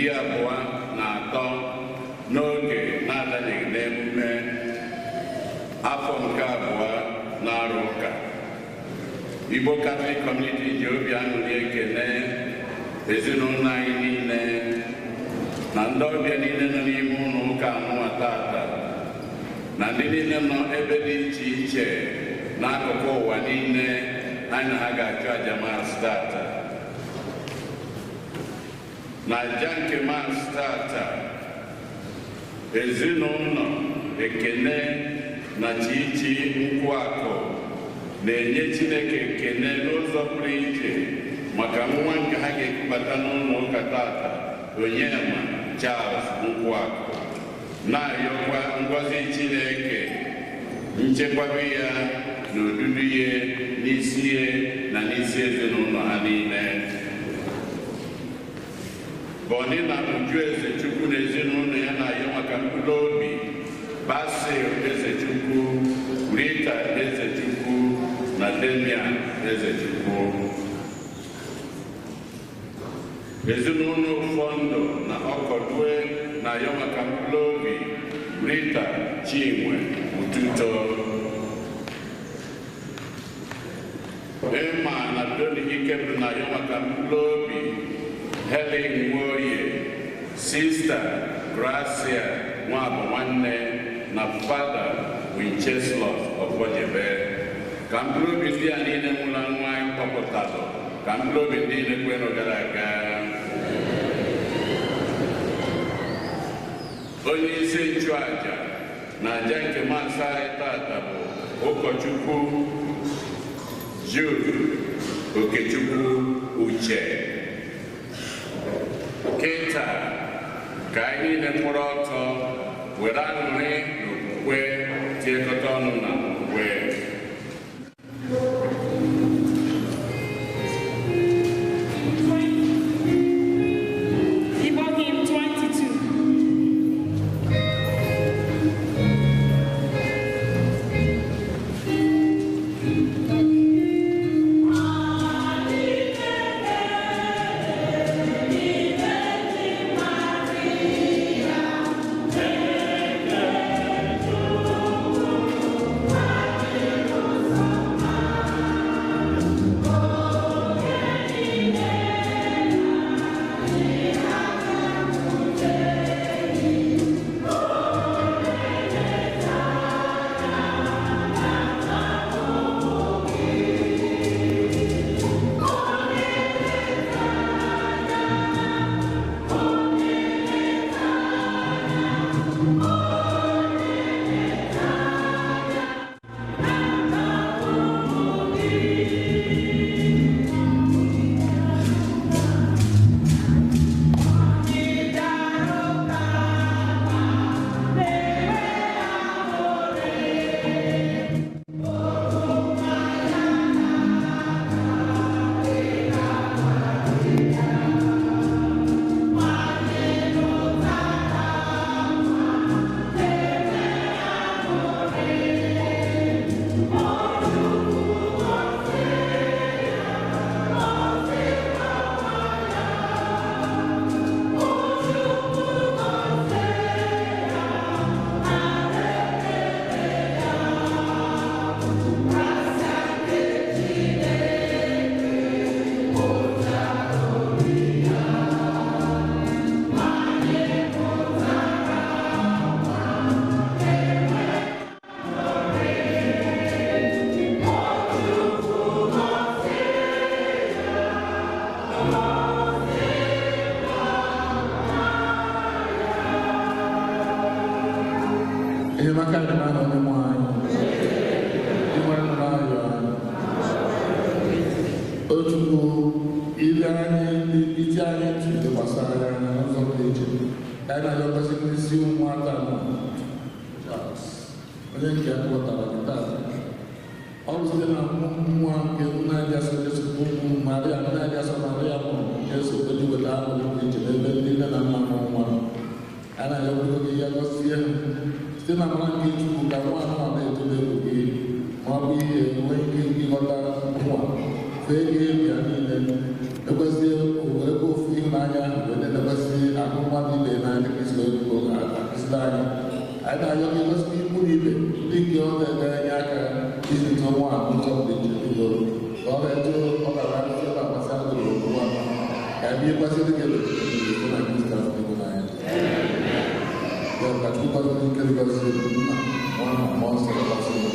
23 n'oge na-adanyeghị n'emume afọ nke abụọ na-arụ ụka. Igbo Catholic Community ji obi aṅụrị ekele ezinụlọ anyị niile na ndị ọbịa niile nọ n'ime ụlọ ụka anụnwa tata na ndị niile nọ ebe dị iche iche n'akụkụ ụwa niile anyị na ha ga-achụ aja Mass tata. Na aja nke Mass tata, ezinụlọ Ekene na Chichi Nkwuakụ na-enye Chineke ekene n'ụzọ pụrụ iche maka nwa nke ha ga-ekubata n'ụlọ ụka tata, Onyema Charles Nkwuakụ, na-arịọkwa ngọzi Chineke, nchekwaba ya na odudu ya n'isi ya na n'isi ezinụlọ ha niile. Bọni na Uju Ezechukwu na ezinụlọ ya na-ayọ maka mkpụrụ obi Basil Ezechukwu, Rita Ezechukwu na Damian Ezechukwu. Ezinụlọ Ụfọndụ na Ọkọdue na-ayọ maka mkpụrụ obi Rita Chinwe Ututo. Emma na Doni Ikebụ na-ayọ maka mkpụrụ obi Helen Nwoye, Sista Gracia Nwabụ Nwanne na Fada Wincheslaus Ọfọjebe. Ka mkpụrụ obi ndị a niile nwụrụ anwụ anyị kpọpụtalụ, ka mkpụrụ obi ndị niile kwenụ gara aga. Onye isi nchụaja na aja nke Mass anyị tata bụ ụkọchukwu Jude Okechukwu Uche. Kịta ka anyị niile kwụrụ ọtọ were aṅụrị na okwukwe tiekọta ọnụ na okwukwe. Igbo hymn 22. Enyemaka dị n'ala Onyenwe anyị, inwe nnọọ anyị. O Chukwu, ile anyị iti anyị ntị gbasara ya anya n'ụzọ pụrụ iche. Ka anyị na-ayọkọsị n'isi ụmụaka na Charles, onye nke ya kpọtara gị taa. Ọ bụ site na mmụọ nke nna dị asọ Jesu ụmụ Maria, nna dị asọ Maria mụrụ Jesu onye weta ahụ pụrụ iche n'ebe ndị nne na nna mụrụ nwa. Anyị na-ayọkọta gị ya gọzie ha site na amara nke Chukwu ka nwa anụ na-eto n'egwu gị ma ọ bụ ihe nwee ike ịghọta nwa fee gị ebi ya niile ekwesị werekwa ofu ịhụnanya ahụ wee na-edekwasị na-ahụ mmadụ ibe n'anya dịka isi akụziri anyị. Anyị na-ayọ gị gosi ikwu na ibe ndị nke ọ na-enye aka izute nwa a n'ụzọ dị iche iche, ka ọ na-eto ọ ga-ararịsị ọ ga-agbasị agụrụ ụwa ka anyị biekwasị dị ga-ebe na Kristi afọ n'anya. Ya ka Chukwu gọzie nke gọzie nna, nwa na mmụọ nsọ gọzie.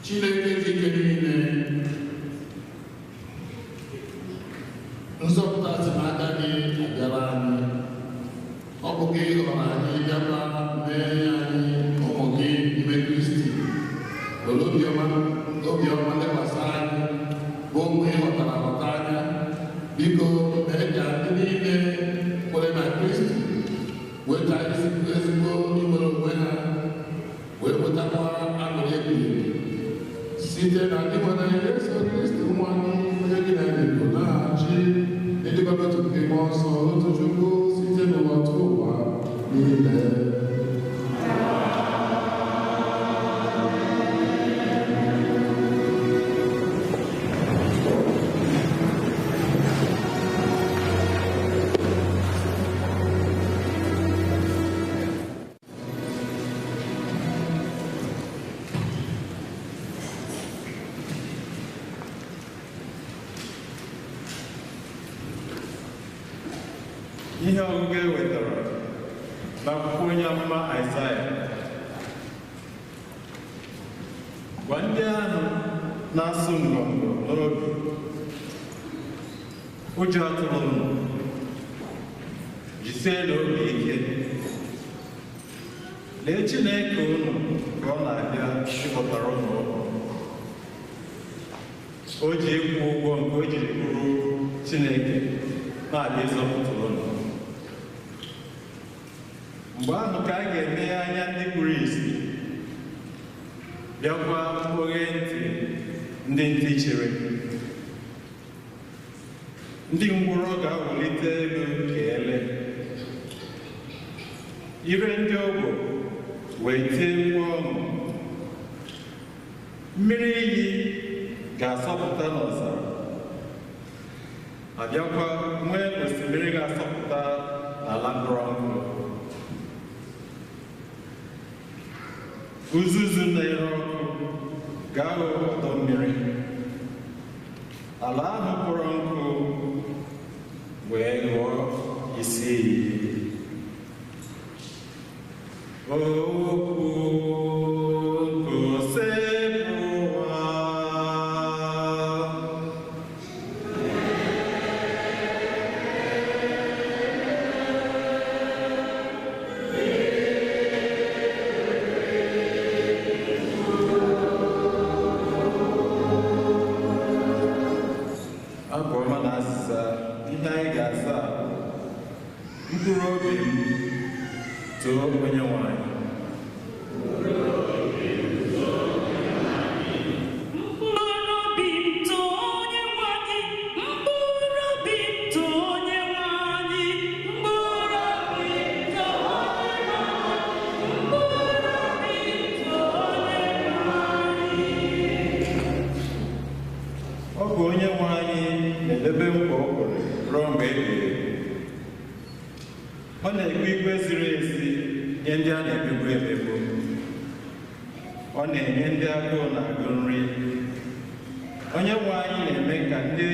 Chineke dị ike niile, nzọpụta si n'aka gị abịara anyị. Ọ bụ gị họrọ anyị bịakwa mee anyị ụmụ gị n'ime Kristi. Were obiọma lekwasị anyị bụ ụmụ ị ghọtara aghọta anya. Biko mee ka ndị niile kwere na Kristi weta ezigbo inwere onwe ha, wee nwetakwa aṅụrị ebighị ebi site na ndị nwere Jesu Kristi nwa gị, onye gị na ya na-ebi na-achị n'ịdịkọta otu nke Mmụọ Nsọ, otu Chukwu, site n'ụwa tupu ụwa niile. Ihe ọgụgụ e wetara n'akwụkwọ onye amụma Aịzaya. Gwa ndị ahụ na-asụ ngọngọ n'obi, ụjọ atụla unu, jisienụ obi ike. Lee Chineke unu ka ọ na-abịa ịpụtara unu ụgwọ. O ji ịkwụ ụgwọ nke o jiri bụrụ Chineke na-abịa ịzọpụta unu. Mgbe ahụ ka a ga-emeghe anya ndị kpuru ìsì, bịakwa kpọghee ntị ndị ntị chiri. Ndị ngwụrọ ga-awụlite elu ka ele, ire ndị ogbo wee tie mkpu ọṅụ. Mmiri iyi ga-asọpụta n'ọzara, abịakwa nwee osimiri ga-asọpụta n'ala kpọrọ nkụ. Uzuzu na-ere ọkụ ga-aghọ ọdọ mmiri, ala ahụ kpọrọ nkụ wee ghọọ isi iyi. Okwu nke Osebụwa. Abụ ọma na azịza ihe anyị ga-aza bụ, mkpụrụ obi m too Onyenwe anyị. Mkpụrụ obi m too Onyenwe anyị, mkpụrụ obi m too Onyenwe anyị, mkpụrụ obi m too Onyenwe anyị, mkpụrụ obi m too Onyenwe anyị. Ọ bụ Onyenwe anyị na-edebe nkwa o kwere ruo mgbe ebighị ebi. Ọ na-ekpe ikpe ziri ezi nye ndị a na-emegbu emegbu. Ọ na-enye ndị agụụ na-agụ nri. Onyenwe anyị na-eme ka ndị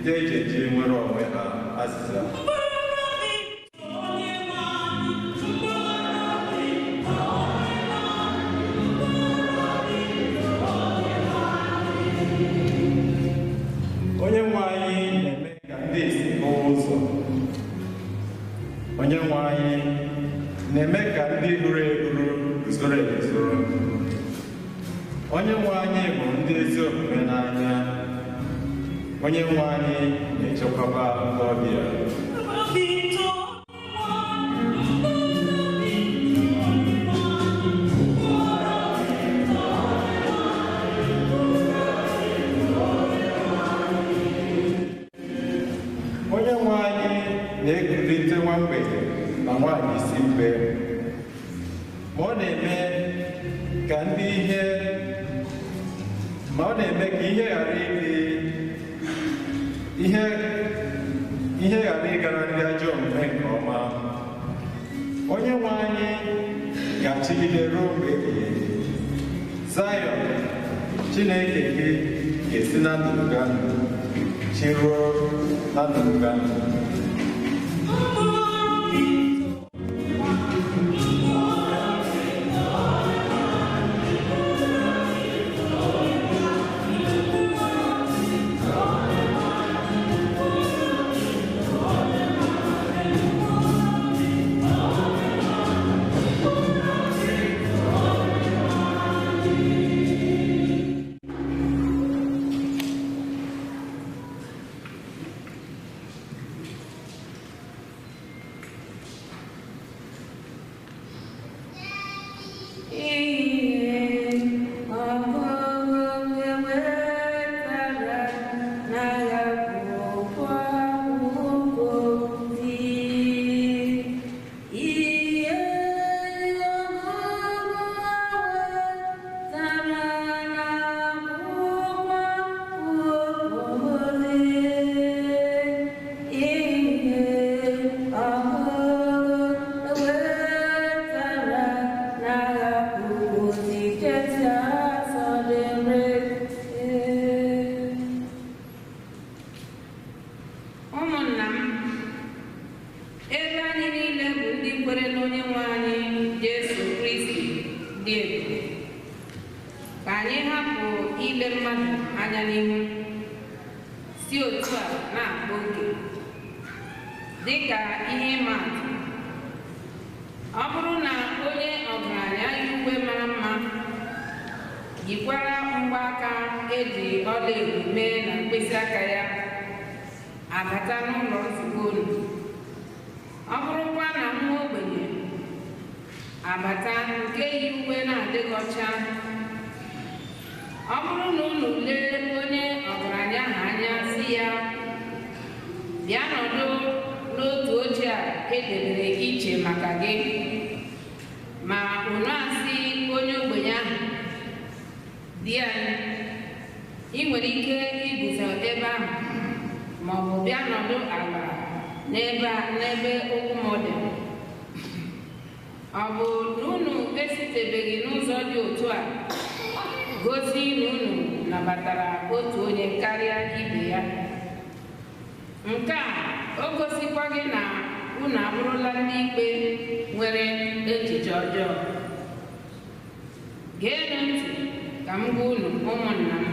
eji eji nwere onwe ha. Azịza. Mkpụrụ obi m too Onyenwe anyị, mkpụrụ obi m too Onyenwe anyị, mkpụrụ obi m too Onyenwe anyị. Onyenwe anyị na-eme ka ndị ìsì hụ ụzọ. Onyenwe anyị na-eme ka ndị hụrụ ehuru guzoro eguzoro. Onyenwe anyị hụrụ ndị ezi omume n'anya. Onyenwe anyị na-echekwaba ndị ọbịa. Mkpụrụ obi m too Onyenwe anyị, mkpụrụ obi m too Onyenwe anyị, mkpụrụ obi m too Onyenwe anyị, mkpụrụ obi m too Onyenwe anyị. Onyenwe anyị na-ekulite nwa mgbei na nwaanyị isi mkpe, ma ọ na-eme ka ndị ihe ma ọ na-eme ka ihe ghara ịdị ihe ihe ghara ịgara ndị ajọ omume nke ọma. Onyenwe anyị ga-achịgide ruo mgbe ebighị ebi. Zayọn, Chineke gị ga-esi na ndụdụgandụ chi ruo na ndụdụgandụ. Mkpụrụ obi m too mmadụ anya n'ihu, si otu a na-akpa oke. Dịka ihe ịma atụ, ọ bụrụ na onye ọgaranya yi uwe mara mma, yikwara mgbaaka eji ọlaedo mee na mkpịsị aka ya abata n'ụlọ nzukọ unu, ọ bụrụkwa na nwa ogbenye abata nke yi uwe na-adịghị ọcha, ọ bụrụ na unu lee onye ọgaranya ahụ anya sị ya, bịa nọdụ n'otu oche a edebere iche maka gị, ma unu asị onye ogbenye ahụ, di anyị, ị nwere ike iguzo ebe ahụ ma ọ bụ bịa nọdụ ala n'ebe ụkwụ m dị. Ọ bụ na unu esitebeghị n'ụzọ dị otu a gosi na unu nabatara otu onye karịa ibe ya? Nke a o gosikwa gị na unu abụrụla ndị ikpe nwere echiche ọjọọ. Geenụ ntị ka m gwa unu ụmụnna m,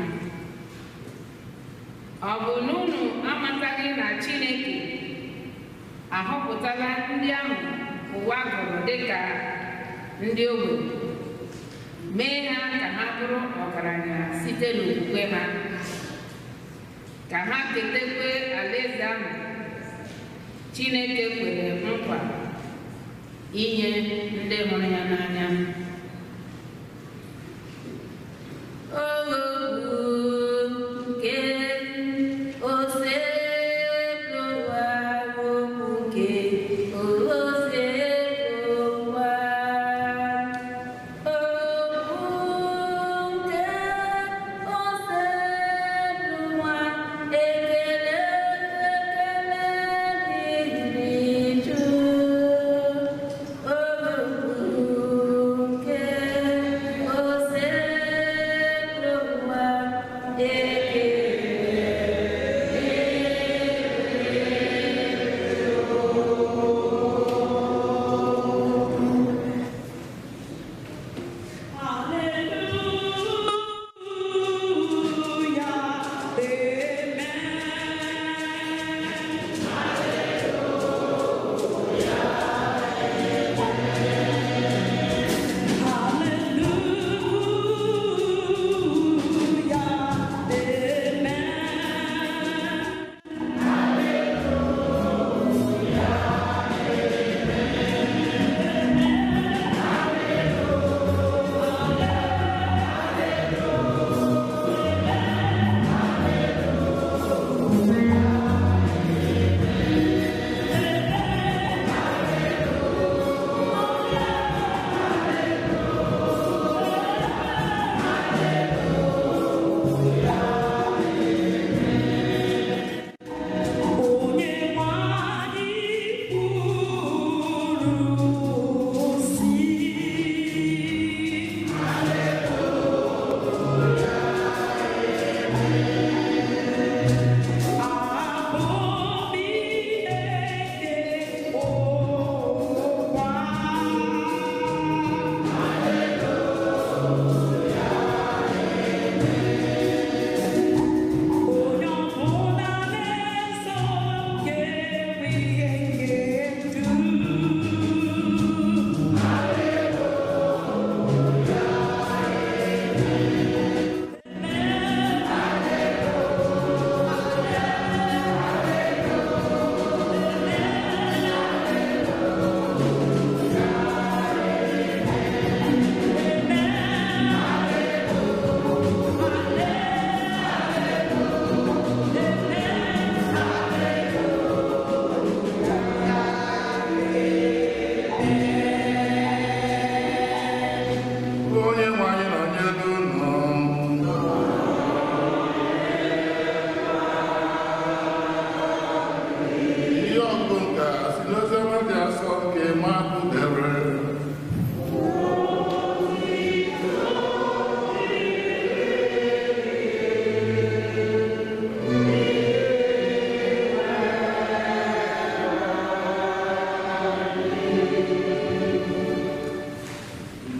ọ bụ na unu amataghị na Chineke ahọpụtala ndị ahụ ụwa gụrụ dịka ndị ogbenye, mee ha ka ha bụrụ ọgaranya site n'okwukwe ha, ka ha ketekwe alaeze ahụ Chineke kwere nkwa inye ndị hụrụ ya n'anya.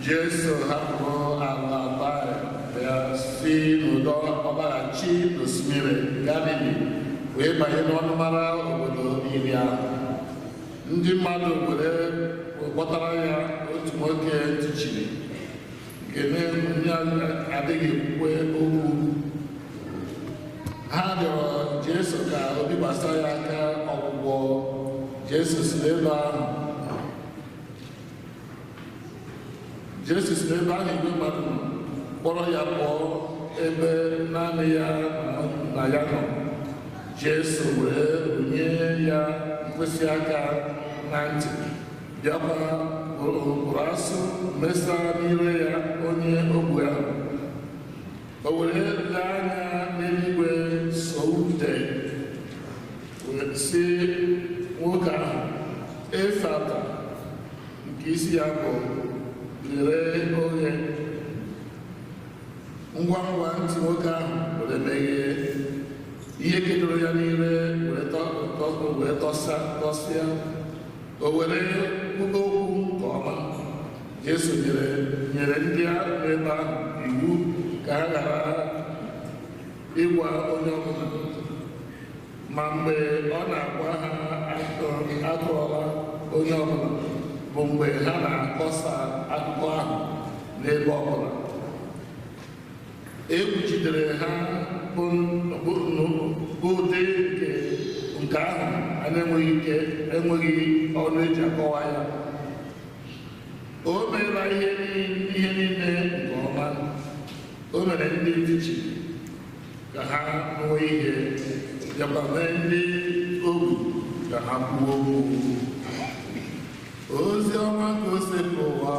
Jesu hapụrụ ala Taịa ya si n'ụdọ ọgbaghachi n'osimiri Galili wee banye n'ọnụmara obodo iri ahụ. Ndị mmadụ were kpọtara ya otu nwoke ntị chiri nke na-adịghị ekwukwe okwu. Ha rịọrọ Jesu ka o bikwasị ya aka ọgwụgwọ. Jesu si n'ebe ahụ igwe mmadụ nọ kpọrọ ya pụọ ebe naanị ya na ya nọ. Jesu wee rụnye ya mkpịsị aka na ntị, bịakwa bụrụ asụ mesa n'ire ya onye ogbu ahụ. O were lee anya n'eluigwe sọ ute wee sị nwoke ahụ, Efata, nke isi ya bụ ghere oghe. Ngwa ngwa ntị nwoke ahụ were meghee, ihe kedoro ya n'ire were tọsịa, o were kwuo okwu nke ọma. Jesu nyere ndị n'ebe ahụ iwu ka ha ghara ịgwa onye ọbụla. Ma mgbe ọ na-agwa ha akọrọla onye ọbụla bụ mgbe ha na-akọsa akụkọ ahụ n'ebe ọbụla. Egwu jidere ha bụ ụdị nke ahụ a na-enweghị ike enweghị ọnụ eji akọwa ya. O meela ihe niile nke ọma. O mere ndị ntị chiri ka ha nụọ ihe, bịakwa mee ndị ogbi ka ha kwuo okwu. Ozi ọma ka o sepụ ụwa.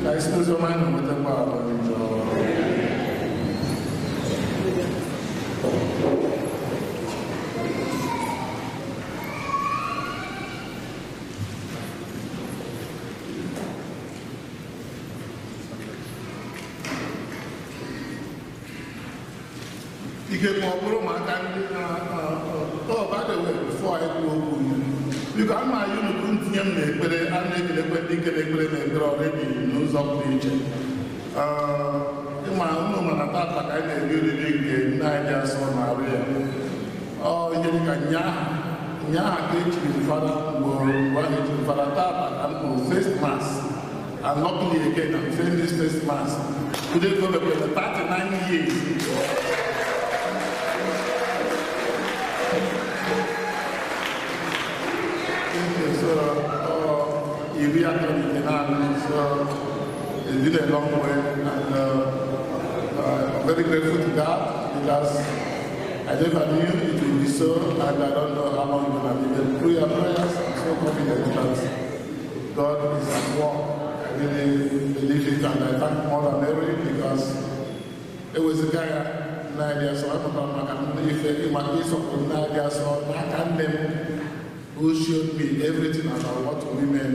Ka isi ozi ọma anyị na-enweta mgbaghara njọ. Ike ma ọ bụrụ maka ndị na by the way, before I kwuo okwu, biko ama anyị nnukwu ntinye m n'ekpere. A na-ekelekwe ndị kere ekpere na ekpere ọrịdị n'ụzọ pụrụ iche. Ịma unu mana tata ka anyị na-eri oriri nke nne anyị dị asọ na arụ ya. Ọ ihe dịka nyaa ka echiri fada mgbe ahụ echiri fada tata ka m kwuru first mass. And luckily again, I'm saying this first mass today go 39 years. So, it's been a long way, and I'm very grateful to God because I never knew it would be so, and I don't know how long it's going to be. But through your prayers, I'm so confident that God is at work. I really believe it, and I thank Mother Mary because it was a guy so who showed me everything about what women,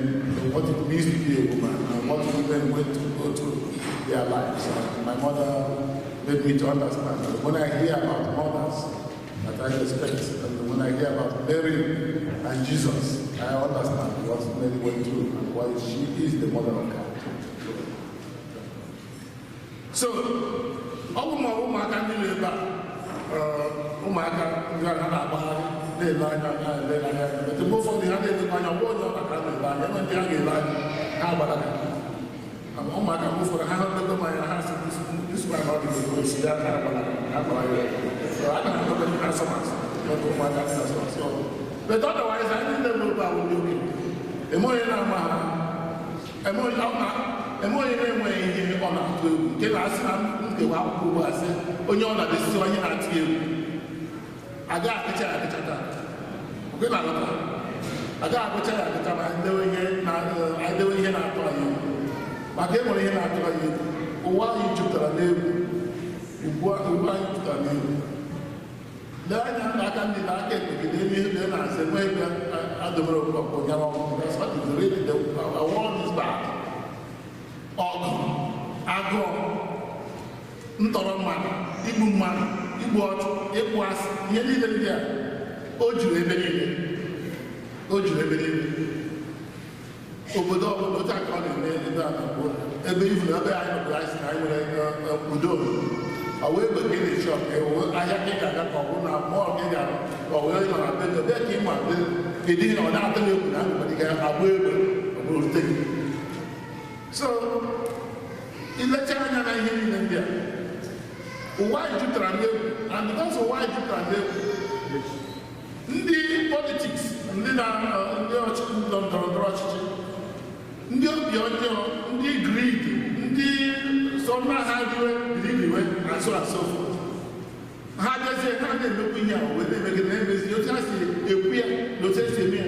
what it means to be a woman, and what women went to go through their lives. And my mother made me to understand that when I hear about mothers that I respect, and when I hear about Mary and Jesus, I understand what Mary went through and why she is the mother of God. So, but otherwise, I didn't know about okay. Ọgụ, agụụ, Ntọrọ mmadụ, igbu mmadụ, igbu ọchụ, ịkpụ asị, ihe niile ndị a o juru ebe niile. O juru ebe niile. Obodo ọbụla otu aka ọ na-eme ebe a na-abụ ebe ifu na ebe anyị nọbụrụ anyị si na anyị nwere udo. Ọ wee egbe ka ị na-echi ọka ewu ahịa ka ị ga-aga ka ọ bụ na mọọlụ ka ị ga-aga ka ọ wee nọ na be gị ebe ka ị ma kedu ihe ọ na-atụ gị egwu na nwere ike agba egbe ọ bụrụ rute gị. So ilecha anya na ihe niile ndị a ụwa anyị jupụtara n'egwu, and because ụwa anyị jupụtara n'egwu, ndị politiks, ndị na ndị ọchịchị ndọrọ ndọrọ ọchịchị, ndị obi ọjọọ, ndị greed, ndị sọ na ha riwe biribiwe and so and so forth. Ha bịazie ha na-emekwu ihe a wee na-emegide na-emezi otu ha si ekwu ya na otu esi eme ya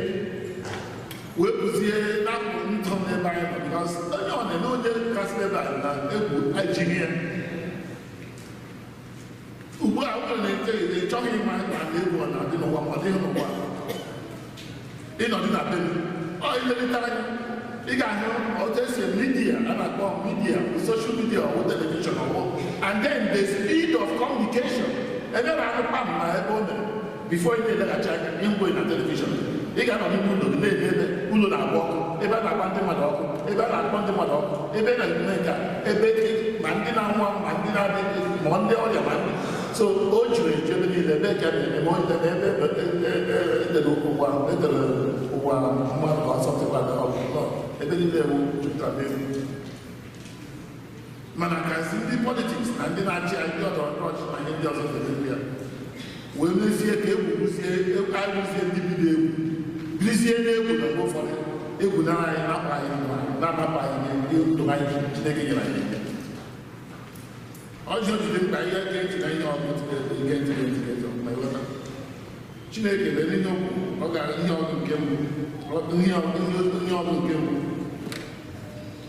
wee pụzie n'akụkụ ntọ n'ebe anyị nọ, because onye ọ na-eme onye kasị n'ebe anyị na egwu ejighị ya. Ugbu a ụlọ na-eche ị chọghị ịma na egwu ọ na-adị n'ụwa ma ọ dịghị n'ụwa. Ịnọdụ na be m ọ ilelite anya ị ga-ahụ otu esi midia a na-akpọ midia, social media ọwụ television ọwụ, and then the speed of communication ebe na-ahụ kpam na ebe o mere before ị na-eleghachi anya ịngwe na television. Ị ga-anọ n'ime ụlọ gị na-eme ebe ụlọ na-agba ọkụ, ebe a na-agba ndị mmadụ ọkụ, ebe a na-akpọ ndị mmadụ ọkụ, ebe na-eme nke a, ebe ma ndị na-anwụ anwụ ma ndị na-adịghị ma ndị ọrịa ma ndị so o juru eju ebe niile ebe ka na-eme ma onye na ebe edere ụwa edere ụwa mmadụ ka ọsọ tịkwa ọgụ ebe niile ewu jupụtara n'elu. Mana kasị ndị politiks na ndị na-achị anyị ndị ọdọrọ ndọrọ ọchịchị na ihe ndị ọzọ na-emekwu ya wee mezie ka egwu gwuzie anyị gwuzie ndị bido egwu birizie n'egwu na mgbe ụfọdụ egwu nara anyị napụ anyị ndụ anyị na-anapụ anyị ndị ndụ anyị Chineke nyere anyị. Ọjọọ jide mkpa ihe ege ntị na ihe ọgụ ige ntị ege ntị ege ma ịghọta Chineke lere ihe okwu ọ gara ihe ọgụ nke mbụ ihe ọgụ nke mbụ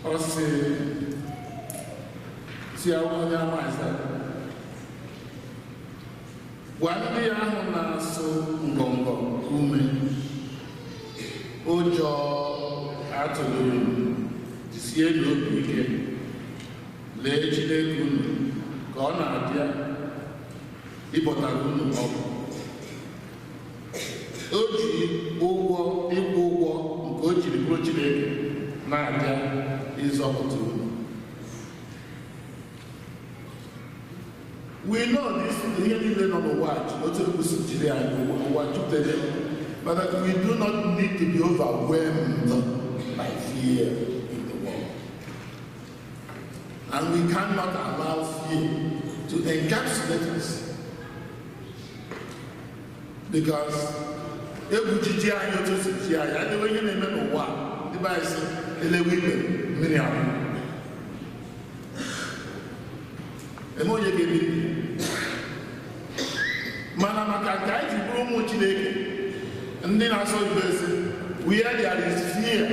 ọ sị si onye ama Aịzaya gwa ndị ahụ na-asụ ngọngọ ume, ụjọ atụla unu, jisie n'obi ike, lee Chineke unu ka ọ na-abịa ịbọtara unu ọgụ. O ji ụgwọ ịkwụ ụgwọ nke o jiri bụrụ Chineke na-abịa ịzọpụta unu. We know this ihe niile nọ n'ụwa otu ekwesị jiri anyị ụwa jupụtara, but that we do not need to be overwhelmed by fear in the world. And we cannot allow fear to encapsulate us. Because egwu jiji anyị otu si ji anyị adịghị ihe na-eme n'ụwa ndị be anyị sị elewe ikpe mmiri ahụ eme onye ga-ebi. Mana maka nke anyị ji bụrụ ụmụ Chineke ndị na-asọ ibe esi, where there is fear,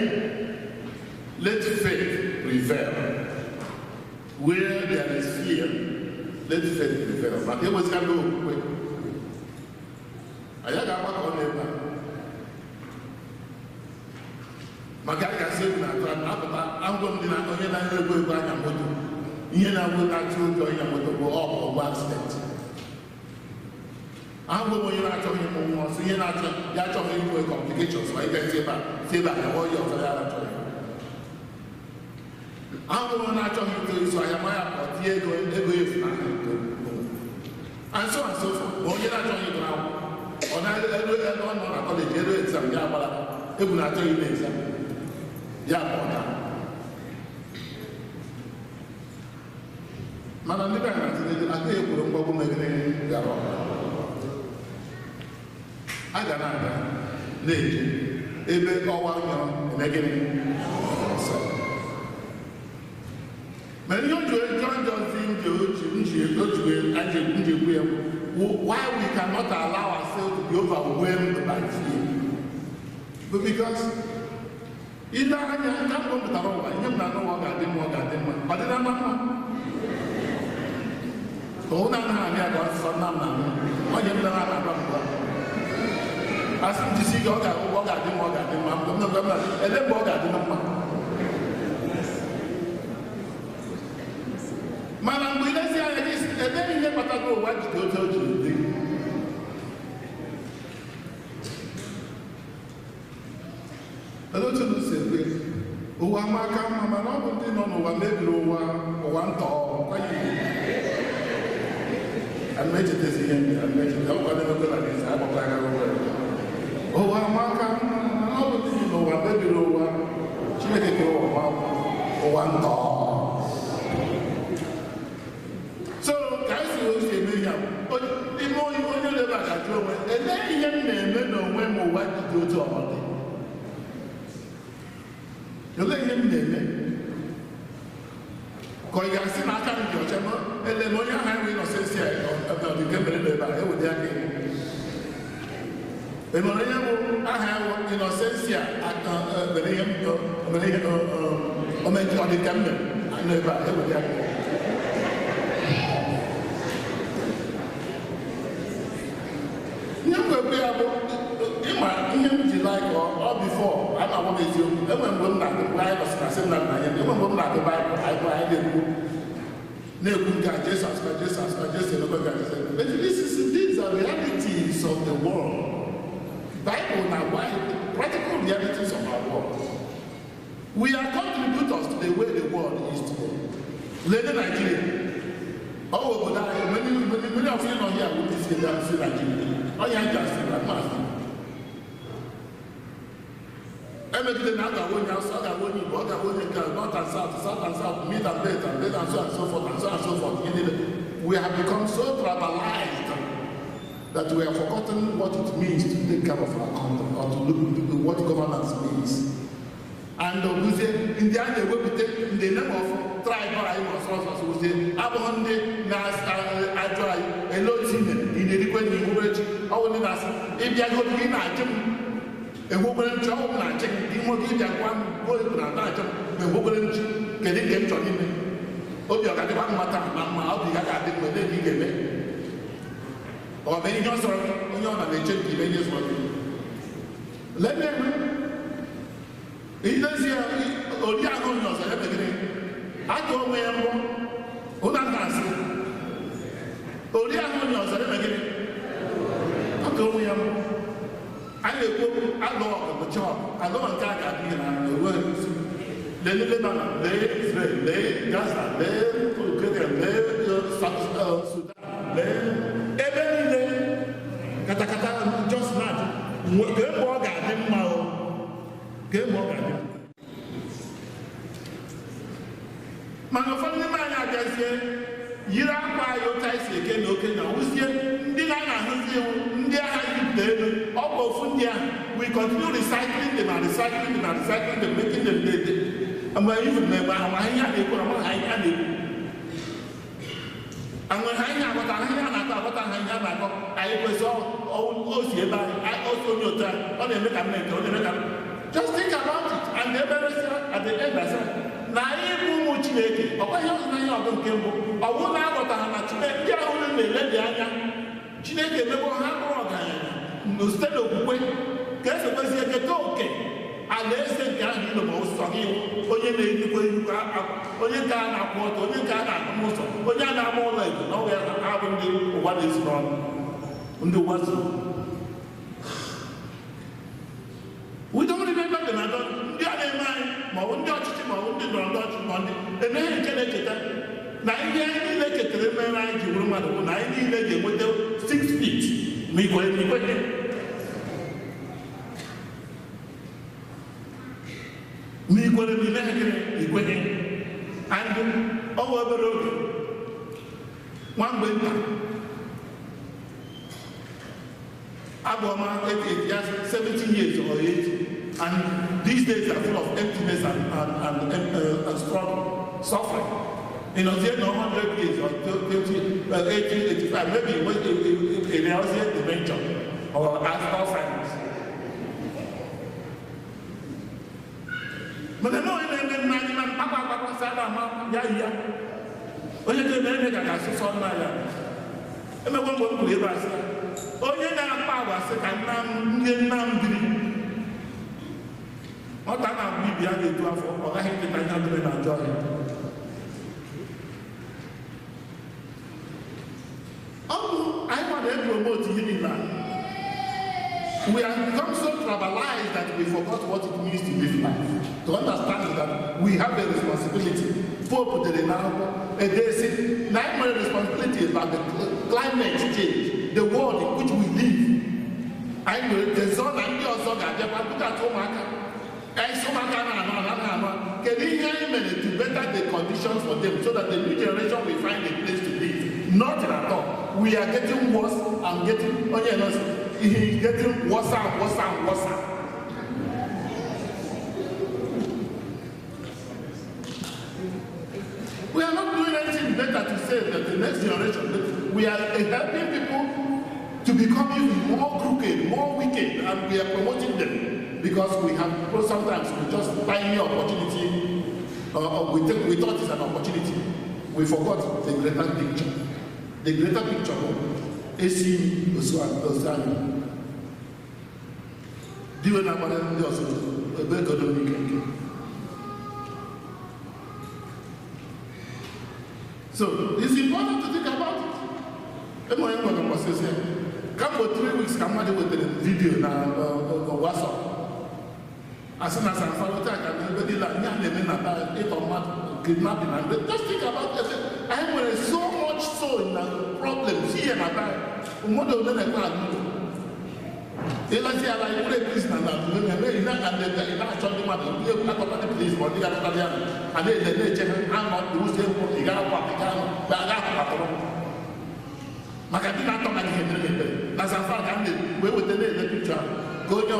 let faith prevail. Where there is fear, let faith prevail. Maka ewezụga okwukwe anyị ga-agbakọ n'ebe a maka a ga-asị egwu na-atụ na-apụta angwa ndị na onye na-anya egwu egwu anya moto ihe na-agwụ na-atụ ụjọ ịnya moto bụ ọgụ ọgụ accident. Ahụ onye na-achọghị ịmụ nwa ọsọ ihe na-achọ ya achọghị inwe complications ma ịga esi ebe a si ebe a gawa onye ọzọ ya achọghị. Ahụ onye na-achọghị ịtụ ịzụ ahịa ma ya pụọ tinye ego ego efu na and so and so forth. Ma onye na-achọghị ịgụ akwụkwọ ọ na-elu ebe ọ nọ na kọleji elu exam ya agbara egwu na-achọghị ime exam ya pụọ taa. Mana ndị be anyị na-atụle aka ekwuru mgbagbu megide gara ọha a ga na-aga na-eje ebe ọwa nyọrọ eme gịnị. Mana ihe o ji jọọ njọ si nji ekwu ya why we cannot allow ourselves to be overwhelmed by fear. But because ile anya ka mbụ pụtara ụwa ihe m na-anụ ụwa ọ ga-adị mma ọ ga-adị mma ọ dị na mma ka ụnụ anaghị abịa ka ọsọ nna m na onye m nara na-agba mgba asị m jisi ike ọ ga-adị mma ọ ga-adị mma ele mgbe ọ ga-adị mma. Mana mgbe ilezi anya gị kpatara ụwa jide otu o jiri dị. Olee otu unu si ekwe? Ụwa ama aka mma, mana ọ bụ ndị nọ n'ụwa mebiri ụwa, ụwa ntọ. Ana echetezi ihe ndị ana echeta ọkwa na-emekwa na eze agbakọ aka ụwa. Ụwa ama aka mma, mana ọ bụ ndị nọ n'ụwa mebiri ụwa. Chineke kere ụwa ụwa ntọ. So ka anyị si wee si eme ihe a, ime onye na-ebe a ga-ajụ onwe, elee ihe m na-eme n'onwe m ụwa ji dị otu ọ dị? Olee ihe m na-eme? Ka ọ ga-asị na aka m dị ọcha ma ele na onye ahụ enweghị nọsịsị a ọ dị nke mere n'ebe a ewede aka elu. E nwere onye bụ aha ya bụ Innocentsia mere ihe mere ihe omenji ọ dị ka m mere n'ebe a ewede aka elu. Ihe m ga-ekwu ya bụ ịma ihe m ji like ọ before a na-agwa m eziokwu. Enwe mgbe m na-agụ mgbe anyị nọsị na seminarị na ihe, enwe mgbe m na-agụ Baịbụl anyị anyị na-ekwu nke a Jesu asịkwa Jesu asịkwa Jesu emekwa nke a Jesu. But this is these are realities of the world. Bible na-agwa anyị practical realities of our world. We are contributors to the way the world is today. Lee Nigeria. Ọ bụ obodo anyị, many many many of you nọ here will see that see Nigeria. Ọ ya ji asị na mmasị. Emegide na a ga-awụ onye Hausa, ọ ga-awụ onye Igbo, ọ ga-awụ onye nke North and South, South and South, Mid and Belt, and Belt and so and so forth, and so and so forth. Ihe niile. We have become so tribalized that we have forgotten what it means to take care of our country or to look to what governance means. And oguzie ndị a na-ewepụta in the name of tribe anyị ma ọsọ ọsọ oguzie abụghị ndị na-ajụ anyị ele otu ime ị na-erikwe na ihuberechi ọ bụ ndị na-asị ịbịago gị na-achị m egwukwere nchi ọ bụ m na-achị gị gị nwoke ịbịa gwa m gwa na na-achị m ma egwukwere nchi kedu nke m chọrọ ime obi ọ ga-adịkwa mma taa na mma obi ga ga-adị mma ele ị ga-eme ọ bụ ihe ọ sọrọ gị onye ọ na na-eche nke ime ihe sọrọ gị lee na-eme ilezi ya oriakụ onye ọzọ ya megide aka onwe ya mbụ ụna na-asị oriakụ onye ọzọ ya megide aka onwe ya mbụ. A na-ekwu okwu alụ ọgụ bụ chọọ alụ nke a ga-adị ihe na enweghị isi. Lee Lebanon, lee Israel, lee Gaza, lee Ukraine, lee Sudan, lee ebe niile katakata just not kee mgbe ọ ga-adị mma o kee mgbe ọ ga-adị mma. Mana ụfọdụ n'ime anyị abịazie yiri akwa anyị otu anyị si eke na okenye wụzie ndị na-ahụzi iwu ndị agha yipụta elu ọ bụ ofu ndị ahụ. We continue recycling them and recycling them and recycling them, making them dead. Mgbe even mgbe ahụ ma ihe a na-ekwu ama ha ihe a na-ekwu anwe ha ihe aghọta ha ihe a na-akọ aghọta ha ihe a na-akọ anyị kwesị o si ebe anyị osi onye otu anyị ọ na-eme ka mme nke ọ na-eme ka m. Just think about it and ebe resịa at the end asị na anyị bụ ụmụ Chineke ọ bụghị ọzọ na ihe ọgụ nke mbụ ọ bụrụ na aghọta ha na Chineke ndị ahụ na-ele dị anya Chineke emegbo ha bụrụ ọgaranya site n'okwukwe ka esi kwezie keta oke alaeze nke ahụ ilo ma ụsọ gị onye na-enyikwa enyikwa onye nke a na-akwụ ọtọ onye nke a na-akụ n'ụzọ onye a na-ama ụlọ ego na ọwa ya abụ ndị ụwa na-esi n'ọnụ ndị ụwa zuru. We don't remember them at all. Ndị a na-eme anyị ma ọ bụ ndị ọchịchị ma ọ bụ ndị ndọrọ ndọrọ ọchịchị ma ndị emeghe nke na-echeta na ihe anyị niile chetara mere anyị ji bụrụ mmadụ bụ na anyị niile ga-enweta 6 feet ma ikwere ma ikweghị. Ma ikwere ma imeghe gịnị ikweghị. And ọ bụ obere oge nwa mgbe nta Aboma 88, yes, 70 years or 80, and these days are full of emptiness and struggle, suffering. You know, the 100 years or 20, 80, 85, maybe it was dementia or Alzheimer's. But I know in man, Papa, Papa, Sada, Mama, ya, ya. Onye na-eme ka ga-asụsọ nna ya. Emekwa mgbe m kwuru ebe asị onye na-akpa agwa sị ka nna m ndị nna m biri nwata na-abụ ibi ya ga-eju afọ ọ gaghị nkịta ihe dịrị na ajọ ọhịa. na-epromote ihe niile a. We have become so tribalized that we forgot what it means to live life. To understand that we have a responsibility. Pope dere n'akwụkwọ edesi na anyị nwere responsibility about the climate change, the world in which we live. Anyị nwere dezọ na ndị ọzọ ga-abịakwa dụkata ụmụaka. Esi ụmụaka na-anụ anụ anụ. Kedu ihe anyị mere to better the conditions for them so that the new generation will find a place to live? Nothing at all. We are getting worse and getting onye nọọsụ. He is getting worse and worse and worse. We are not doing anything better to say that the next generation, but we are helping people to become even more crooked, more wicked, and we are promoting them because we have sometimes we just tiny opportunity, or we thought it's an opportunity. We forgot the greater picture. The greater picture. Esi osu anyị diwe na-agbara ndị ọzọ ebe egodo n'ike nke. So it's important to think about it. Ebe onye nwere mgbasa esi kamgbe 3 weeks ka mmadụ wetara vidiyo na WhatsApp asị na Sanfalota ka na ebe niile anyị a na-eme na ịtọ mmadụ kidnapping and just think about it. Anyị nwere so much so na problems here na taa mmadụ ole na-ekwe ala ụlọ ịlazi ala iwere polisi na na eme ị na-achọ ndị mmadụ ndị akọta ndị polisi ma ndị ga-akọta ya a na-ele na-eche ha anọ ụzọ egwu ị ga-akwa ị ga-anọ mgbe a ga-akpatụrụ maka ndị na-atọ na ihe mere ebere na Zamfara ka m wee weta na-ele pikchọ ahụ ka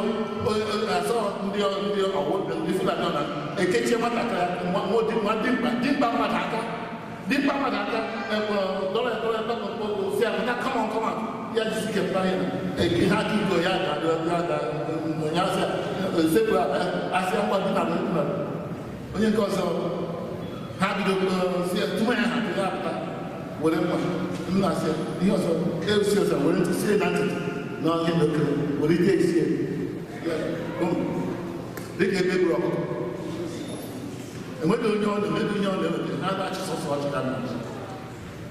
onye asọ ndị ọwụ ndị Fulani nọ na ekechie nwatakịrị nwa dimkpa mmadụ aka dimkpa mmadụ aka dọrọ dọrọ si apụta come on come on ya jisi kepụta ya ihe aka iko ya ga onye asịa sekpu asịa ngwa dị na onye nke ọzọ ha bido si tụma ya ha ya apụta were mma nna asịa ihe ọzọ esi ọzọ were ntị sie na ntị na ọhịa n'okere were ike esie dịka ebe gburu ọkụkọ enweghị onye ọ na-emeghị onye ọ na-eweta ha na-achị sọsọ ọchị ka na-achị.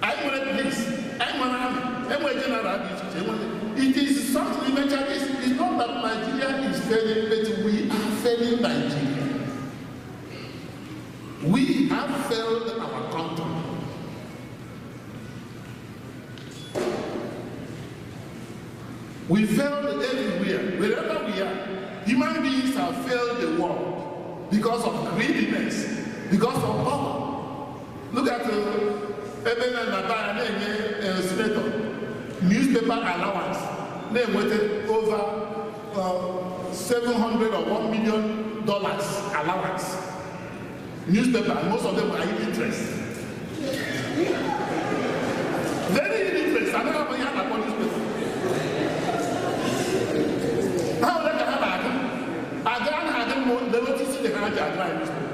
Anyị nwere police, anyị nwere army, enwere general dị iche iche, enwere. It is something eventually, it's not that Nigeria is failing, but we are failing Nigeria. We have failed our country. We failed everywhere, wherever we are. Human beings have failed the world because of greediness, because of power. Look at ebe na na na-enye senator newspaper allowance na-enweta over $700 or $1 million allowance. Newspaper, most of them are illiterate. Very illiterate. I don't know how to newspaper. How they can have a I don't have them the notice they can have newspaper.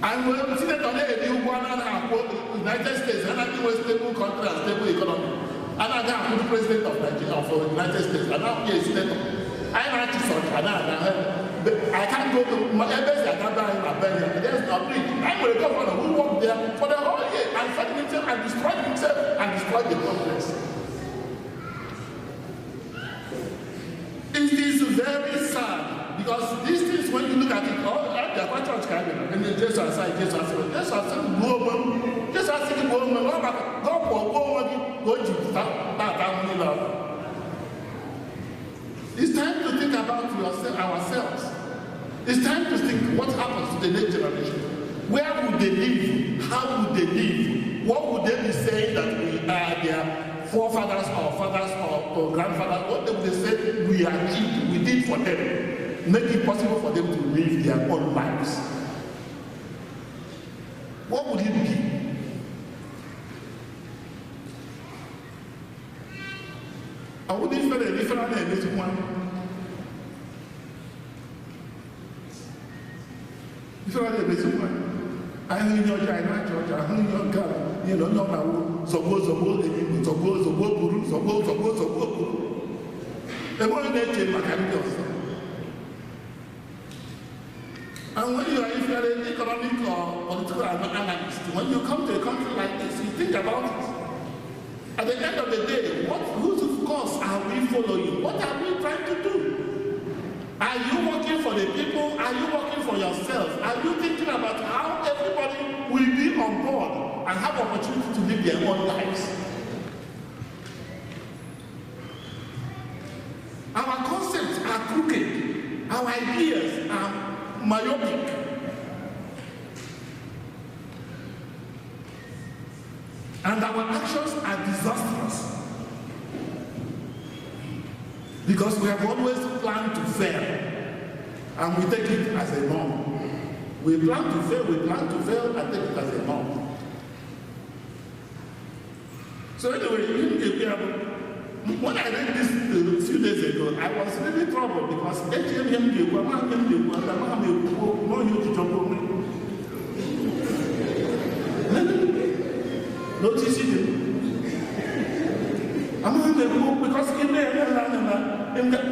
And when Senator United States, and I think we're stable country and stable economy. And I got the president of Nigeria, of the United States, and now he is senator. I'm actually sorry, I can't go to my embassy, I can't buy in Liberia. There's no bridge. I'm a governor who worked there for the whole year and fed himself and destroyed himself and destroyed the progress. It is very sad because these things, when you look at it, all the church can and then Jesus aside, Jesus aside, Jesus aside, go home, Jesus aside, go home, go go go to that. It's time to think about yourself, ourselves. It's time to think what happens to the next generation. Where would they live? How would they live? What would they be saying that we are their forefathers or fathers or grandfathers? What would they say we achieved, we did for them? Make it possible for them to live their own lives. What would it be? I wouldn't feel a different than this one. If you want I know your church, I know your God, you know, no, so go, so go, so go, so go, so go, so go, so go. They want to change my kind of. And when you are if you are an economic or political analyst, when you come to a country like this, you think about it. At the end of the day, whose course are we following? What are we trying to do? Are you working for the people? Are you working for yourself? Are you thinking about how everybody will be on board and have opportunity to live their own lives? Our concepts are crooked. Our ideas are myopic. And our actions are disastrous. Because we have always planned to fail. And we take it as a norm. We plan to fail, we plan to fail, and take it as a norm. So anyway, when I read this a few days ago, I was really troubled because because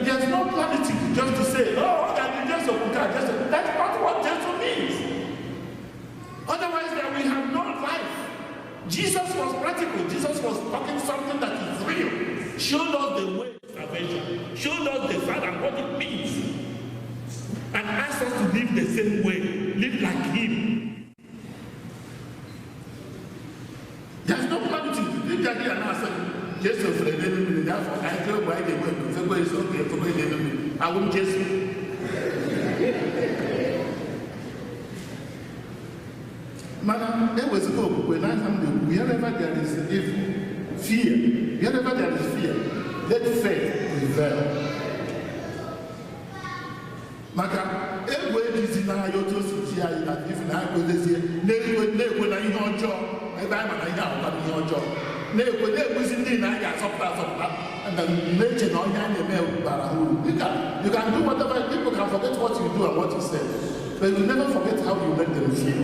there's no clarity just to say, oh, that's not what Jesus means. Otherwise, then we have no life. Jesus was practical. Jesus was talking something that is real. Showed us the way of salvation. Showed us the Father and what it means. And asked us to live the same way. Live like him. There's no clarity. Jesus, I won't just. Madam, there was hope when I am wherever there is evil, fear, wherever there is fear, let faith prevail. Maka, egwu ejizi n'ahịa otu o si ji anyị na ifu na ekwedezie na-ekwe na ihe ọjọọ ebe anyị ma na ihe ahụkwa ihe ọjọọ na-ekwe na-ekwuzi ndị na anyị ga-asọpụta asọpụta na-eche na ọhịa na-eme bara uru. You can do whatever, people can forget what you do and what you say, but you never forget how you make them feel.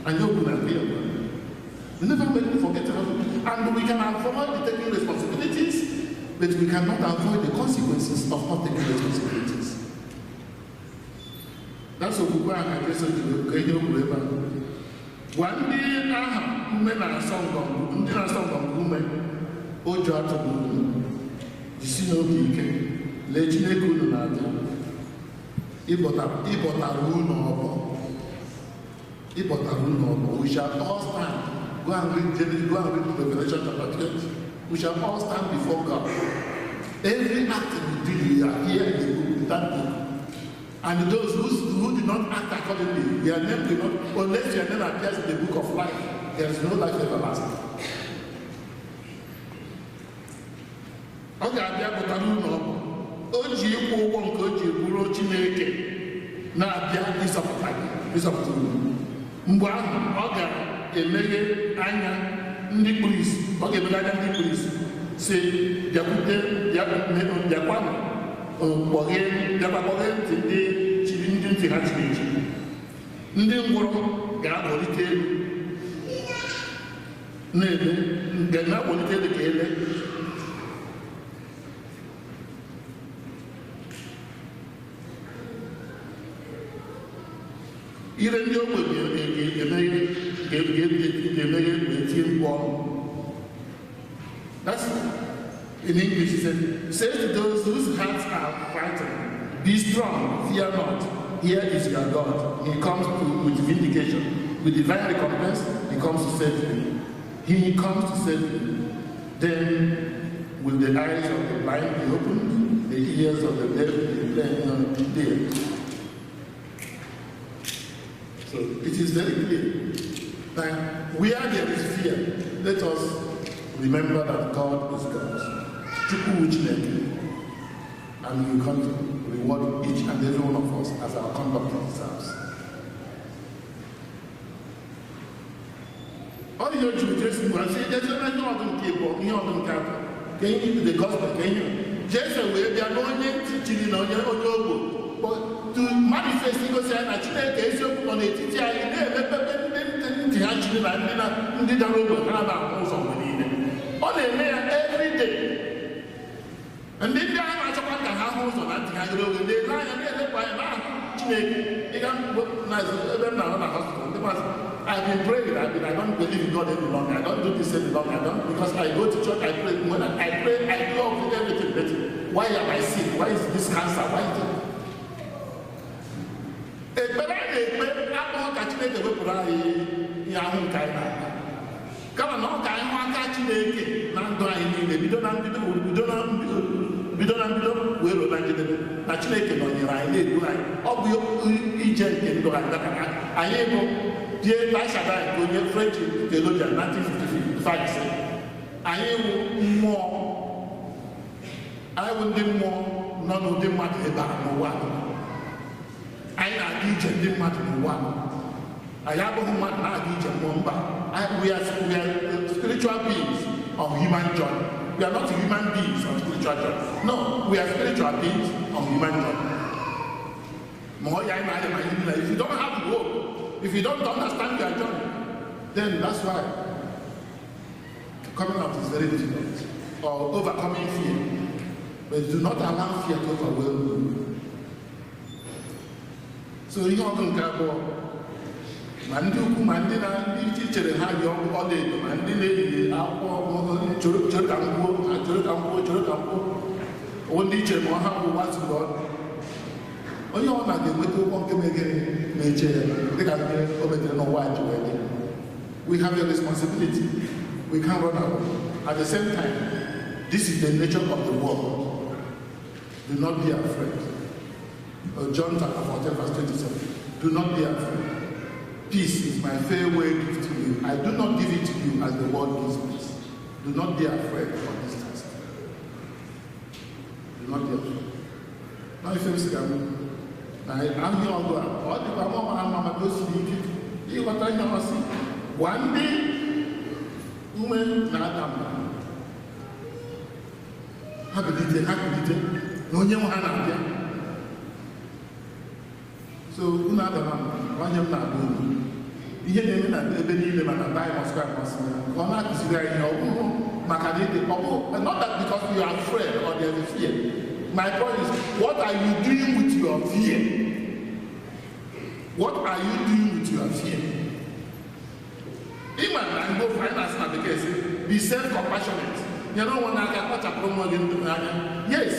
And you will appear. You never make them forget how you, and we can avoid taking responsibilities, but we cannot avoid the consequences of not taking responsibilities. That's what we are addressing. Gwa ndị aha ume na-asọ ngọngọ, ndị na-asọ ngọngọ ume, ụjọ atụghị unu, jisi n'obi ike, lee Chineke unu na-abịa, ịbọtara unu ọbọ, ịbọtara unu ọbọ. We shall all stand. Go and read Genesis, go and read Revelation chapter 20. We shall all stand before God. Every act we do, we are here in the book, in that book. And those who did not act accordingly, their name will not, unless your name appears in the book of life, there is no life everlasting. Ọ ga-abịa pụtara ụlọ ọgwụ, o ji ịkwụ ụgwọ nke o ji bụrụ Chineke na-abịa ịzọpụta gị, ịzọpụta unu. Mgbe ahụ, ọ ga-emeghe anya ndị kpuru ìsì, ọ ga-emeghe anya ndị kpuru ìsì, sị bịakwute, bịakwanụ, kpọghee ntị ndị chiri ndị ntị ha chiri echi. Ndị ngwụrọ ga-akpọlite elu na-ele, ga-akpọlite elu ka ele. Ire ndị ogbenye ga-emeghe wee tie mkpu ọnụ. That's in English, he said, say to those whose hearts are frightened, be strong, fear not. Here is your God. He comes with vindication. With divine recompense, he comes to save you. He comes to save you. Then will the eyes of the blind be opened, the ears of the deaf be deaf. So it is very clear that where there is fear, let us remember that God is God. Chukwu Chineke, and he will come to reward each and every one of us as our conduct deserves. All the Jesu gwara sị Jesu na ihe ọdụ nke ịbụọ, ihe ọdụ nke atọ, ka ihe the gospel ka ihe Jesu wee bịa na onye ntị chiri na onye ogbo to manifest igosi anyị na Chineke eziokwu nọ n'etiti anyị na-emepepe ndị ntị ha chiri na ndị dara ogbe ha na-ahụ ụzọ mgbe niile. Ọ na-eme ya every day. Ndị ndị ahụ na-achọkwa ka ha hụ ụzọ na ntị ha ghere oghe na-ele anya na-elekwa anya na ahụ Chineke ịga na ebe m na-arụ na hospital ndị mmadụ, I've been praying. I don't believe in God any longer. I don't do this any longer. I don't, because I go to church, I pray. When I pray, I do everything. But why am I sick? Why is this cancer? Why is it? Ekpere a na-ekpe abụghị ka Chineke wepụrụ anyị ihe ahụ nke anyị na-ata, kama na ọ ka anyị hụ aka Chineke na ndụ anyị niile bido na mbido bido na mbido wee ruo na njedebe, na Chineke nọnyere anyị, na-edu anyị. Ọ bụ ije nke ndụ anyị maka na anyị bụ Pierre Bachelard nke onye French theologian 1955 sị anyị wụ mmụọ, anyị wụ ndị mmụọ nọ n'ụdị mmadụ ebe a n'ụwa. Anyị na-aga ije ndị mmadụ n'ụwa. Anyị abụghị mmadụ na-aga ije mmụọ, mba. We are spiritual beings on human journey. We are not human beings on spiritual journey. No, we are spiritual beings on human journey. Ma ọ ya anyị na-anya ma ihe niile. If you don't have hope, if you don't understand your journey, then that's why coming out is very difficult, or overcoming fear. But do not allow fear to overwhelm you. So ihe ọgụ nke abụọ, ma ndị ukwu ma ndị na ndị chere ha yi ọlaedo, ma ndị na-eyi akwụkwọ chere chere ka m kwuo, chere ka m kwuo, chere ka m kwuo, o ndị chere ma ha bụ ụwa zuru ọnụ, onye ọ na-ga-enweta ụgwọ nke megere na-eche ya dịka nke o metere n'ụwa ji wee dị. We have a responsibility. We can't run away. At the same time, this is the nature of the world. Do not be afraid. John chapter 14 verse 27. Do not be afraid. Peace is my farewell gift to you. I do not give it to you as the world gives peace. Do not be afraid of this test. Do not be afraid. Na ife m sị ka m na ahịa ọgụ a, ọ dịkwa mụ ma ama maka o siri ike ịghọta ihe ọ sị gwa ndị ume na-ada mba, ha bilite, ha bilite, na onye nwe ha na-abịa. So unu adara mba. Onye m na-agba unu, ihe na-eme na ebe niile, ma na Bible square masị ka ọ na-akụziri anyị ihe. Ọ bụghị maka na ịdị, ọ bụ not that because you are afraid or there is a fear. My point is, what are you doing with your fear? What are you doing with your fear? Ịma na mgbe ofe anyị na-asị na bekee sị be self compassionate, nyere onwe n'aka, kpachapụrụ onwe gị ndụ n'anya. Yes,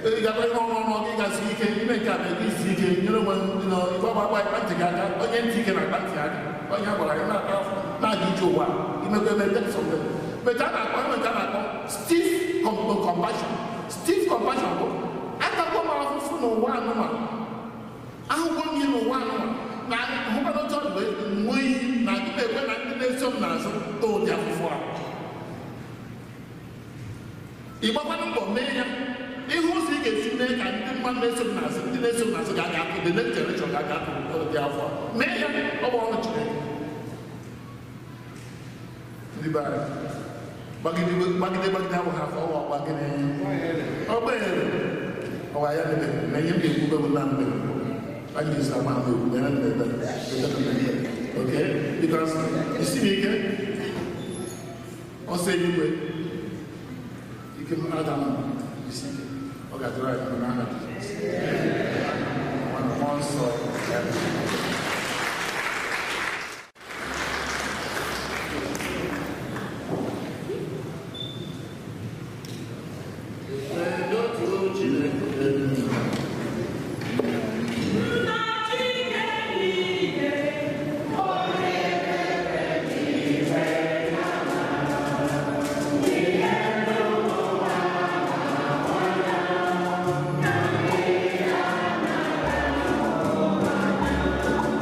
ị gakwa ihe ọrụ ọrụ gị gasị ike ime nke a na ego isi ike, nyere onwe ịgba gbagba ịkpa ntị gị aka, onye ntị ike na-akpa ntị aka, onye a gwara gị na-ata afọ na-aga ije ụwa imekwa eme something. But a na-akpọ enwe nke a na-akpọ stiff compassion. Stiff compassion bụ atakwa m afụfụ n'ụwa anụma, ahụgwọ m ihe n'ụwa anụma na hụkwana otu ọ dị nwee iyi na adị na-ekwe na ndị na-eso m n'azụ taa ụdị afụfụ a. Ị gbakwanụ mbọ mee ya ihe ụzọ ị ga-esi mee ka ndị mmadụ na-eso m n'azụ, ndị na-eso m n'azụ ga-aga atụ, the next generation ga-aga atụ ụdị afọ a. Mee ya, ọ bụ ọrụ Chineke. Ndị be anyị, gbagide gbagide gbagide abụghị afọ ọwa gbagide ọgba ere ọwa ya mebe na ihe m ga-ekwube bụ na mbe anyị ga-esi ama ama ekwu mere mbe ebe ebe. Okay, because isi m ike ọsọ eluigwe ike m ada m isi ike. Ọ ga-adịrị anyị mma n'aha Jizọs. Mmụọ Nsọ. Nna Chineke niile, onye kere eluigwe na ala, ihe n'ụwa na na ndị ya na-ahụ anya.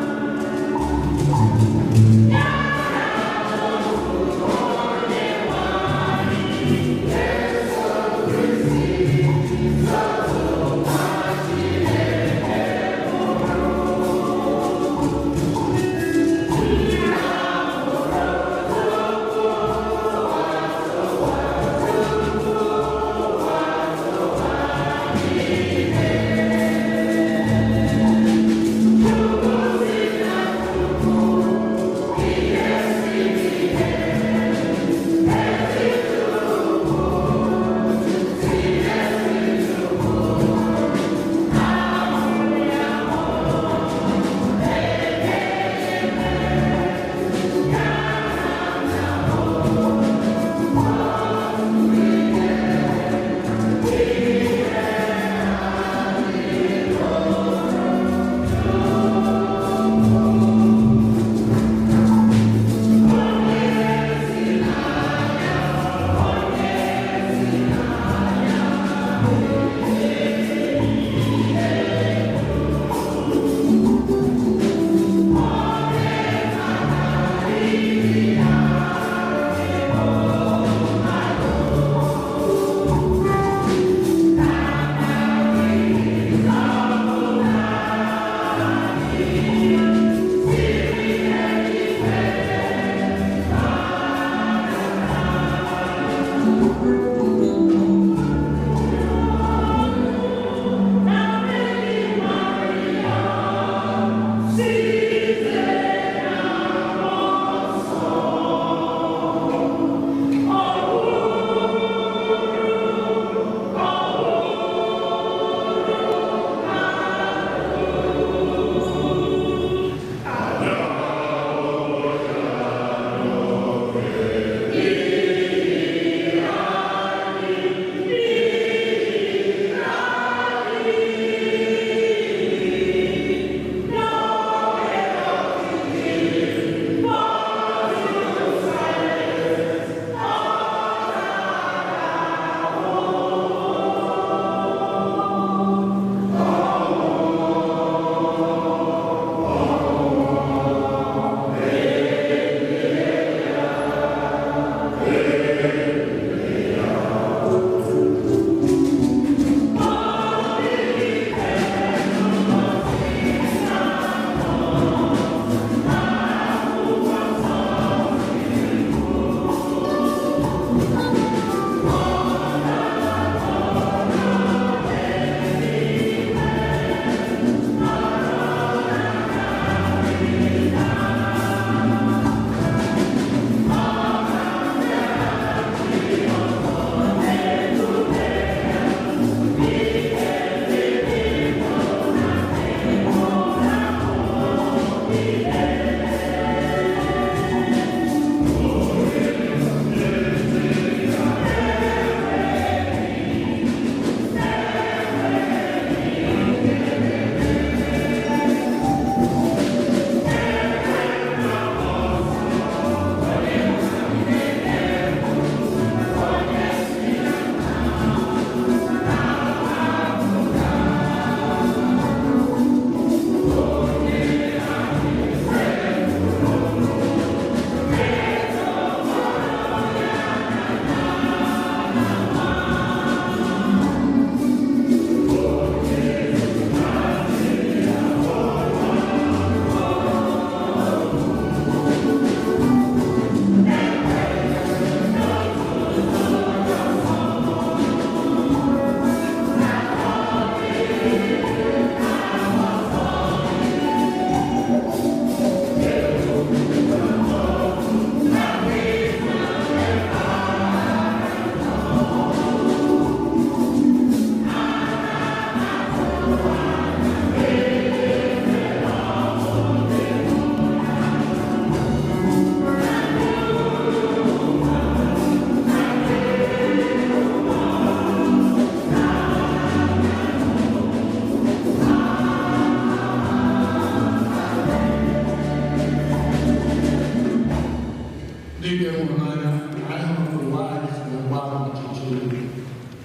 Ndị ga-enwere n'anya anyị hụrụ ụwa anyị si wee gbaa ọchịchị,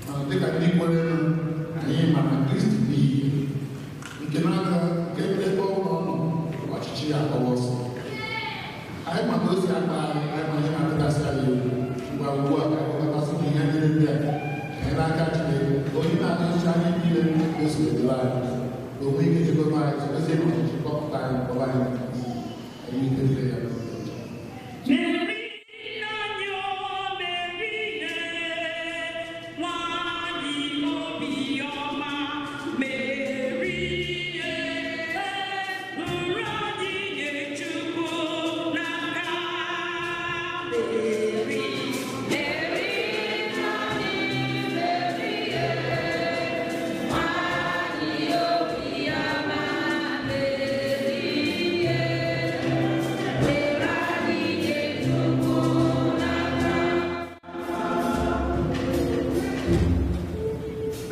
mana dịka ndị kwere anyị ma na Kristi bụ ihe nke n'aka nke ebe ọ bụla ọ nọ ọchịchị ya agbawa ọsọ. Anyị ma ka o si akpa anyị, anyị ma ihe na-atụkasị anyị egwu. Ngwa ugbu a ka anyị kpọkọtasị ihe ndị ndị a anyị n'aka Chineke, onye na-achịcha anyị niile ka o si edebe anyị, ka o nwee ike chekwaba anyị, chekwasị ọchịchị kpọpụta anyị, kpọba anyị anyị ike dịrị ya.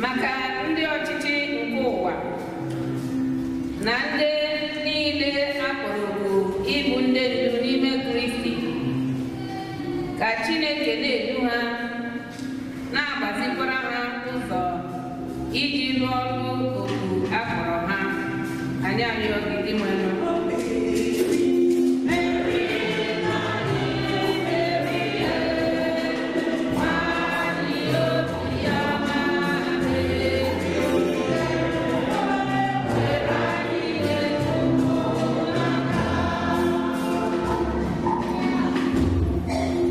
Maka ndị ọchịchị nke ụwa na ndị niile a kpọrọ oku ịbụ ndị ndu n'ime Kristi, ka Chineke na-edu ha, na-agbazikwara ha ụzọ iji rụọ ọrụ oku a kpọrọ ha. Anyị arịọ gị, Dinwenụ.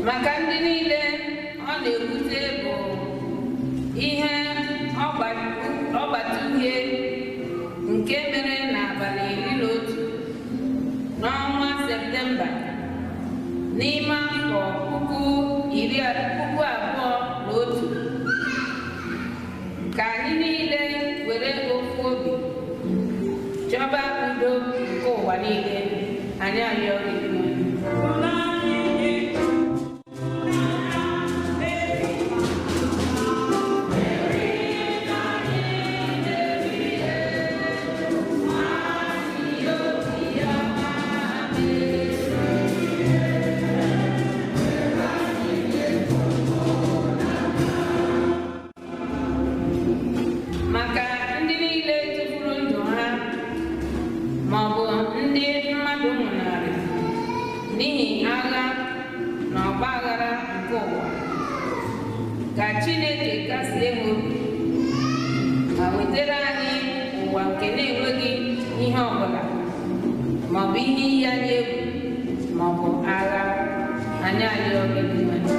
Maka ndị niile ọ na-ewute bụ ihe ọgbata uhie nke mere n'abalị 11 n'ọnwa Septemba n'ime afọ 2001, ka anyị niile were ofu obi chọba udo nke ụwa niile. Anyị arịọ gị, Dinwenụ. Maka ndị niile tụfuru ndụ ha ma ọ bụ ndị mmadụ nwụnarị n'ihi agha na ọgba aghara nke ụwa, ka Chineke kasie ha obi ma wetara anyị ụwa nke na-enweghị ihe ọbụla ma ọ bụ ihe iyi anyị egwu ma ọ bụ agha. Anyị arịọ gị, Dinwenụ.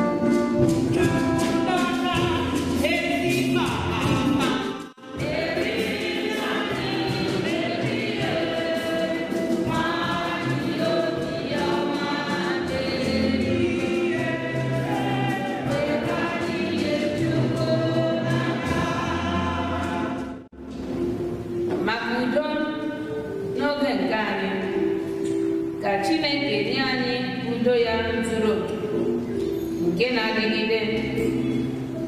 Maka udo n'oge nke anyị, ka Chineke nye anyị udo ya zuru oke nke na-adịgide,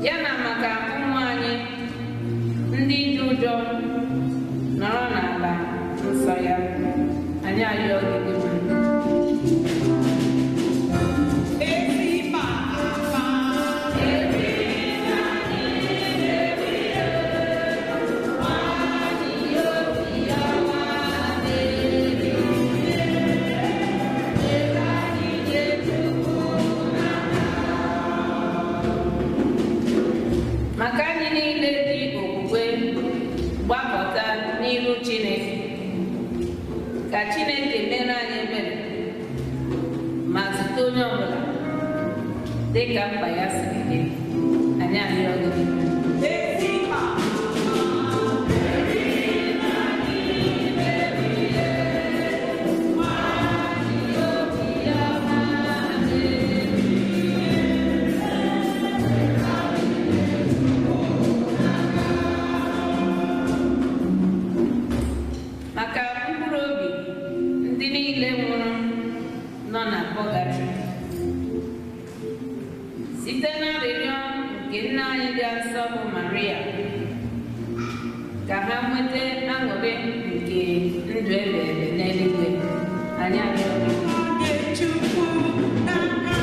ya na maka ụmụ anyị ndị dị ụjọ nọrọ n'ala nsọ ya. Anyị arịọ gị, Dinwenụ. Maka anyị niile dị okwukwe gbakọta n'iru Chineke, ka Chineke mere anyị ebere ma zute onye ọbụla dị ka mkpa ya siri dị. Anyị arịọ gị, Dinwenụ. Maka mkpụrụ obi ndị niile nwụrụ nọ na pọgatrị, site n'arịrịọ nke nne anyị dị nsọ bụ Maria, ka ha nweta aṅụrị nke ndụ ebe ebe n'eluigwe. Anyị arịọ gị. Chukwu n'aka.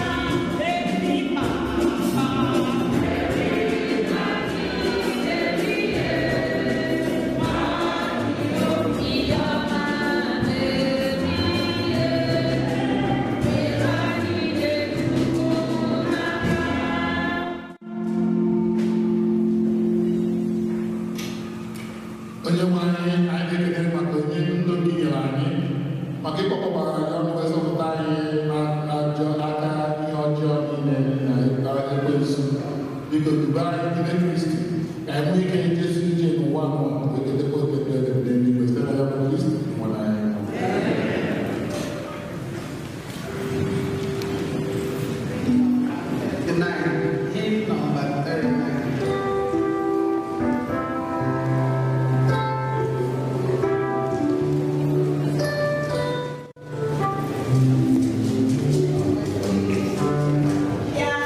ekwensu. Biko duba anyị n'ime Kristi ka anyị nwee ike ijesi ije n'ụwa anọ wee ketekwa oke dị ebe n'eluigwe site na ya bụ Kristi nwere anyị. Nine, hymn number 39. Yeah.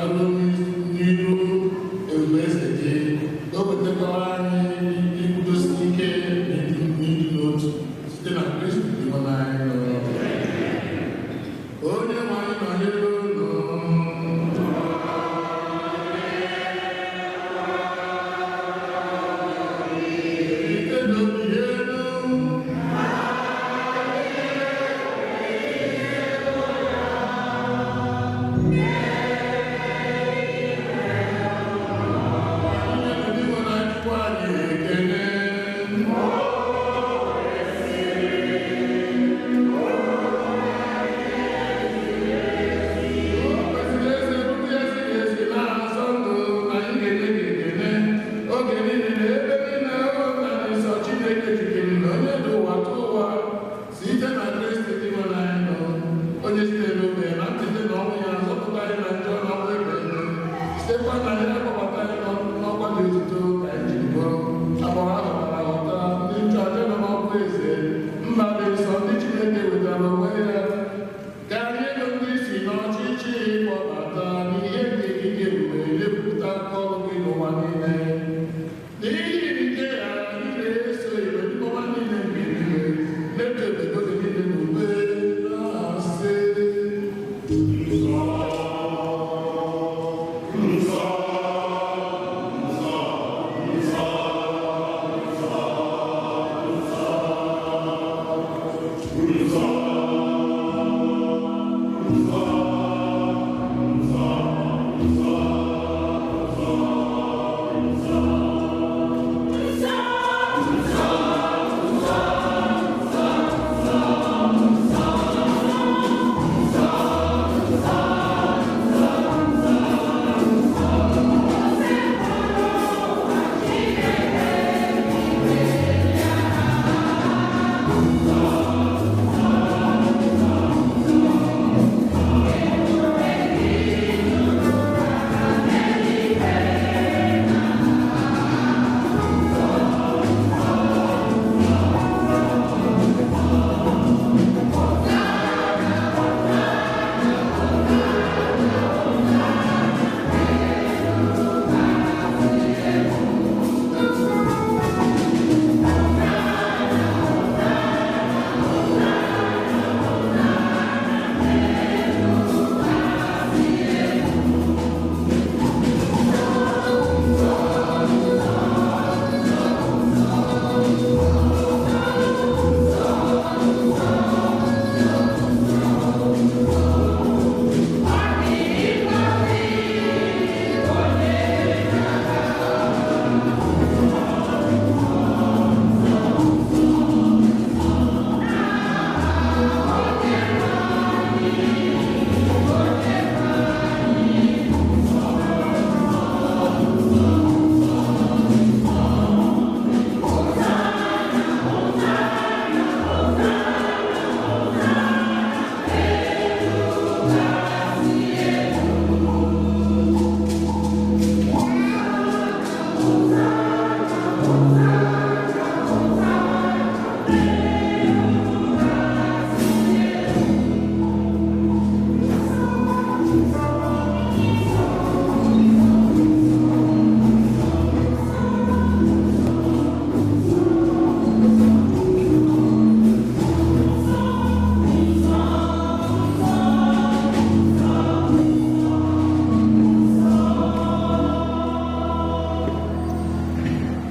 bịaruo n'iru ebube eze gị, ka o wetakwara anyị ikwudosi ike na ịdị n'otu site na Kristi dị nwe anyị. Onye nwe anyị nọnyere unu. Ike n'obi elu. Onye ndị nwe anyị Chukwu anyị ekele. Oge niile na ebe niile ọ na nsọ Chineke jikere na onye dị ụwa tụ ụwa site na Kristi dị nwe anyị nọ, onye sitere n'obe na ntete na ọnwụ ya zọpụta anyị na njọ na ọnwụ ebe ebe, sitekwa na ya kpọbata anyị n'ọkwa dị otuto ka anyị jiri bụrụ agbara ahọtara ahọta, ndị nchụaja nọ n'ọkwa eze, mba dị nsọ, ndị Chineke wetara onwe ya, ka anyị bụ ndị si n'ọchịchị kpọbata n'ihe nke ikike ebube na-ekwupụta aka ọrụ gị n'ụwa niile. N'ihi nke a, anyị na-eso igwe ndị ọma niile nke eluigwe na-eto obodo gị niile n'ube na-asị: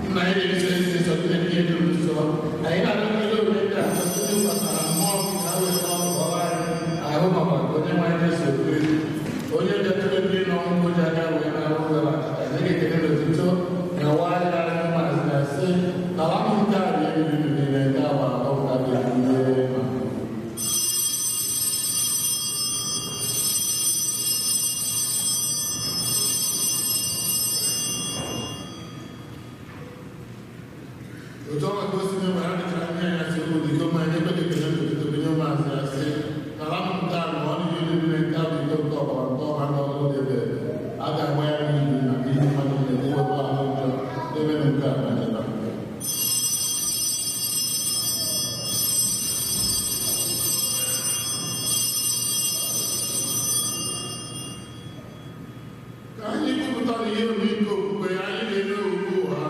Nna anyị na-esi ezi nsọ Chineke dị nsọ, anyị na-arịọ ole ndị a ndị gbasara mmụọ gị ka wee kọrọ anyị ahụ maka onye nwe anyị Jesu Kristi, onye bịatụrụ ndị n'ọnwụ ji aka wee na-arụ ụlọ achịcha nye gị ekele na otuto na nwa anyị na-arịọ maazị na sị na ahụ nke a bụ ebiri niile nke awa atọ ka dị adịgide ma. Otu ọnwa ka o si mee mgbe ha dịchara anya ya sị ụmụ dịka ụmụ anyị ekwe ekele ntụtụ binye ụmụazị ya sị nara m nke a ma ọ dịghị elu niile nke a bụ iko nke ọbara nke ọha na ọrụ dị ebe ebe a ga-agba ya n'ihi maka ihe mmadụ niile na-ewepụ ahụ njọ na-emenụ nke a na ncheta. Ngosipụta na ihe bụ ike okwukwe anyị na-eme ugbu a.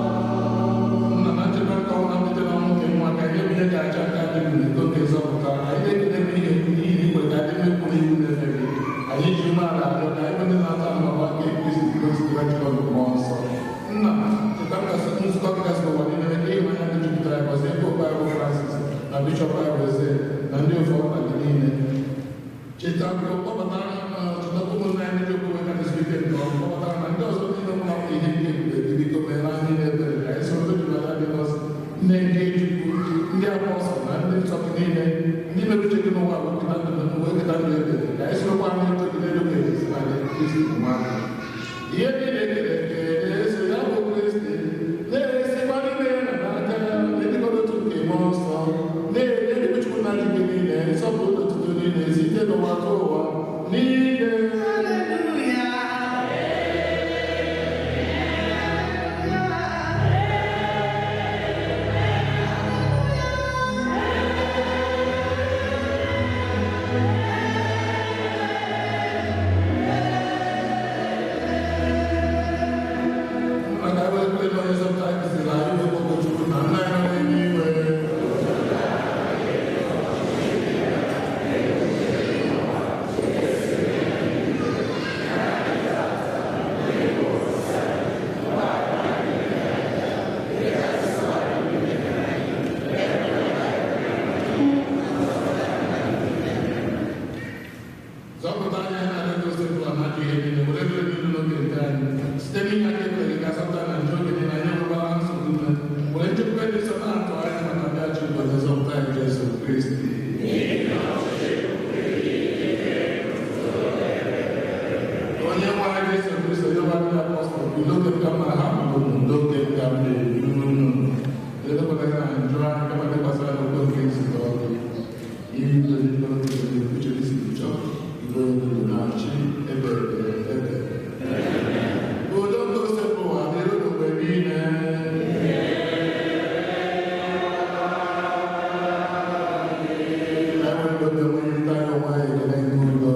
Nna na nchebe nke ọnwa mbido na nwoke nwa ka ihe bụ ihe ga-acha aka dị n'udo nke nzọpụta anyị na-ekele gị ihe n'ihi na ikwe ka ndị mmekwuru iwu na-efe gị. Anyị ji umeala arịọ ka anyị bụ ndị na-ata ahụhụ nke Kristi Kristi Kraịst mmụọ nsọ. Nna, cheta nzukọ gị kasị n'ụwa niile ka ịhụnanya gị jupụtara ya, gọzie Popu anyị bụ Francis na Bishọp anyị bụ Eze na ndị ofe ọkpa gị niile. Cheta kpọbatara chetakwa ụmụnne anyị ndị okpukpe ka dị ike nke ọma, kpọbatara na ndị ọzọ niile nwụrụ anwụ ihe nke ebube gị, biko meere anyị ebere ka anyị soro ndị mmadụ dị ngọzi, nne nke Chukwu, ndị apọstọl na ndị nsọ gị niile, ndị mere uche gị n'ụwa bụ nkịta ndụ wee keta ndụ ebere, ka anyị sorokwa anyị ndụ gị n'elu ka ezi na ndị Kristi nwa gị. Ihe niile kere eke na-eso ya bụ Kristi, na-esikwa n'ime ya na n'aka ya, na-edikọta otu nke mmụọ nsọ, na-enye ndị Chukwu na ndị gị niile nsọpụrụ na otuto niile site n'ụwa ruo ụwa niile. Maka ebe ekpere na onye nzọpụta anyị kụziri anyị bụ okwu Chukwu na nna anyị nọ n'eluigwe. Zọpụta anyị na ndị gosipụla na ajọ ihe niile, were ebere niile n'oge nke anyị. Site n'inye aka ekpere gị ga-azọpụta na njọ oge niile anyị enwekwala nsogbu niile. Were nchekwube dị nsọ na-atụ anya maka mbịaghachi nke onye nzọpụta anyị Jesu Kristi. Onye nwe anyị Jesu Kristi, onye nwe ndị apọstọl, bụ n'oge nke mma ha bụ n'oge nke m na-eru unu. Elekwala na njọ anyị kama lekwasị anya n'okwu nke nzukọ gị. Ihe niile dị n'oge nke uche gị siri chọọ, ibe onye na-achị ebe ebe ebe. Udo nke Osebụwa dịrị unu mgbe niile. Anyị nwere obi onwe anyị nta anyị onwe anyị ekele nke udo.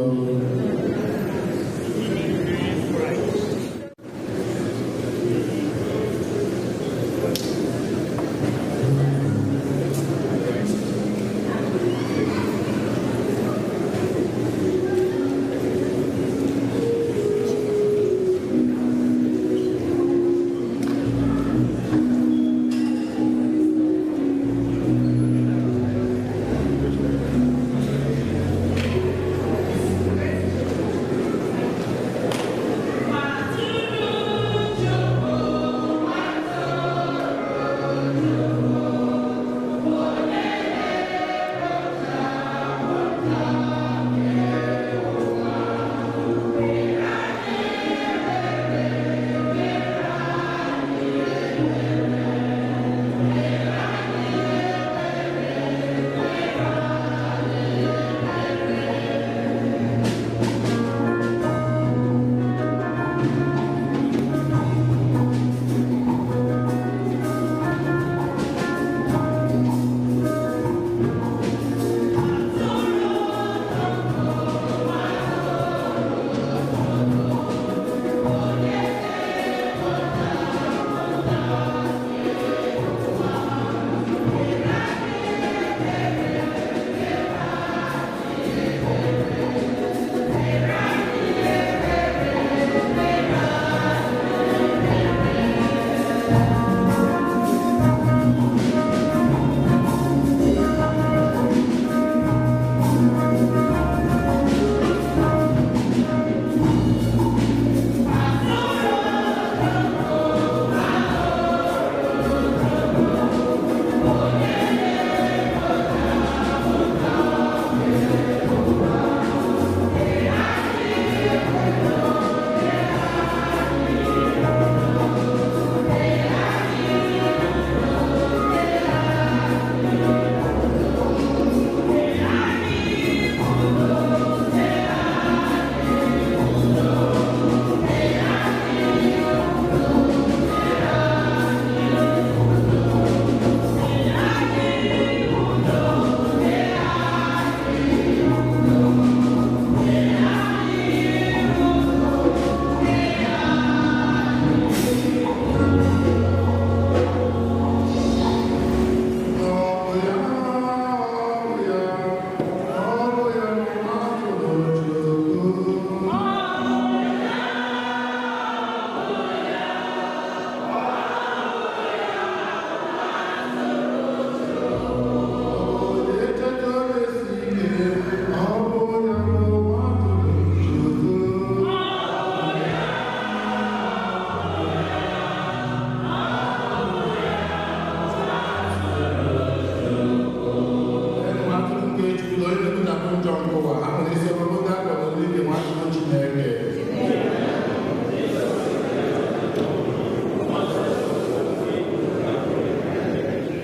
Ifuru onye na-ekpochapụ njọ nke ụwa, ha nwere isi ọma ndị akpọrọ ndị nke nwa atụrụ Chineke.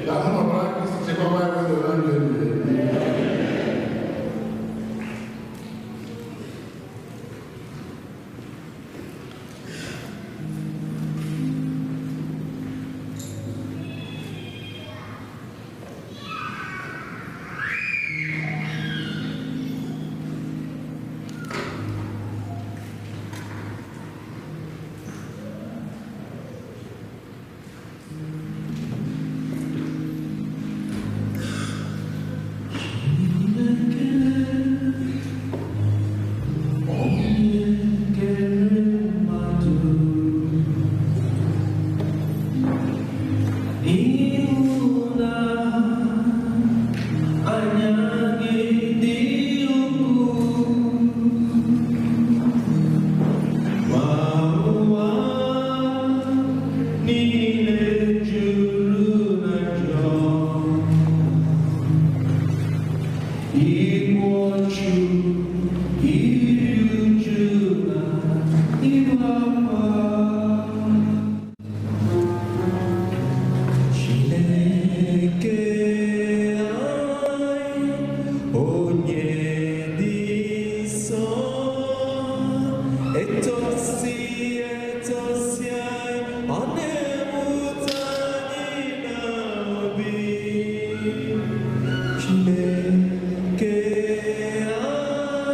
Ka ahụ ọbara Kristi chekwaba ya wee na ndụ ebighị ebi. Chineke anyị,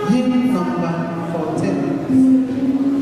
Hymn number 14.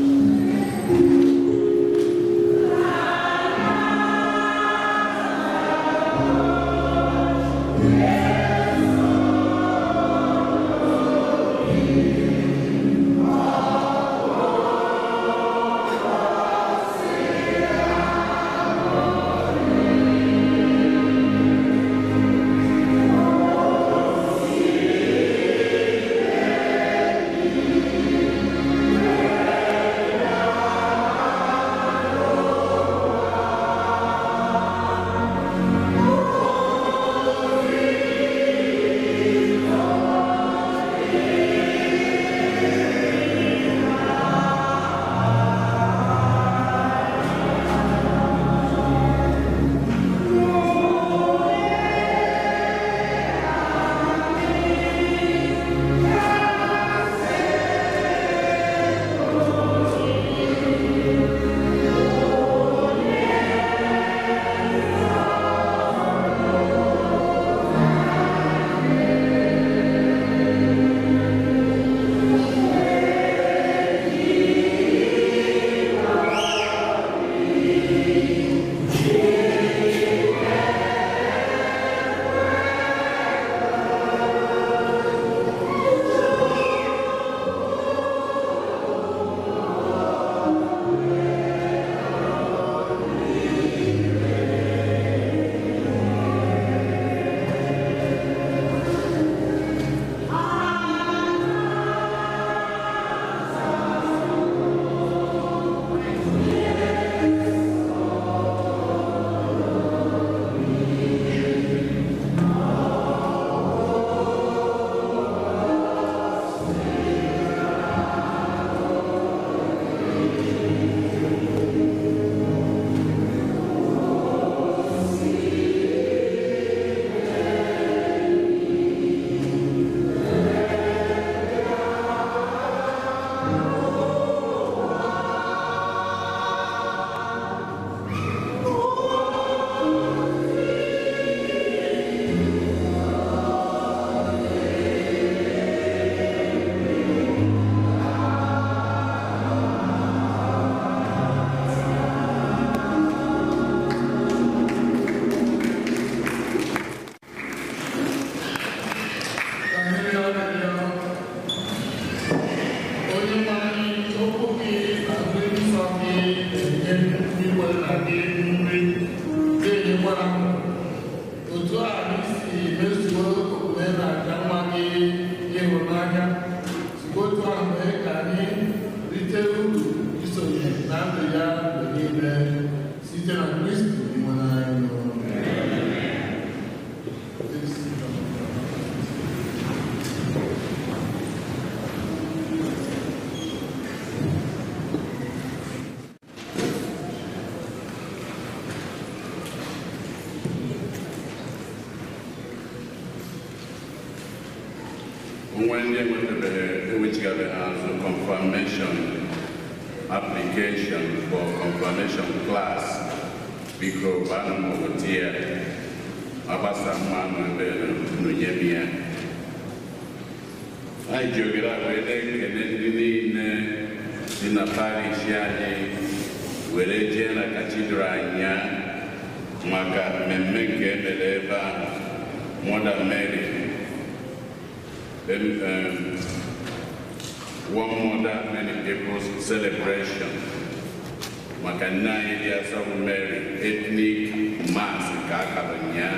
Onwe ndị enwechigabeghị azụ confirmation application for confirmation class, biko gbanụ m weta ya agbasa mmanụ ebe nụnye m ya. Anyị ji ogere a wee na-ekele ndị niile dị na parish anyị were jee na katidral anyị maka mmemme nke emere ebe ahụ, Mother Mary, One Mother Many People's Celebration, maka nne anyị dị asọ bụ Mary ethnic mass nke akara ya.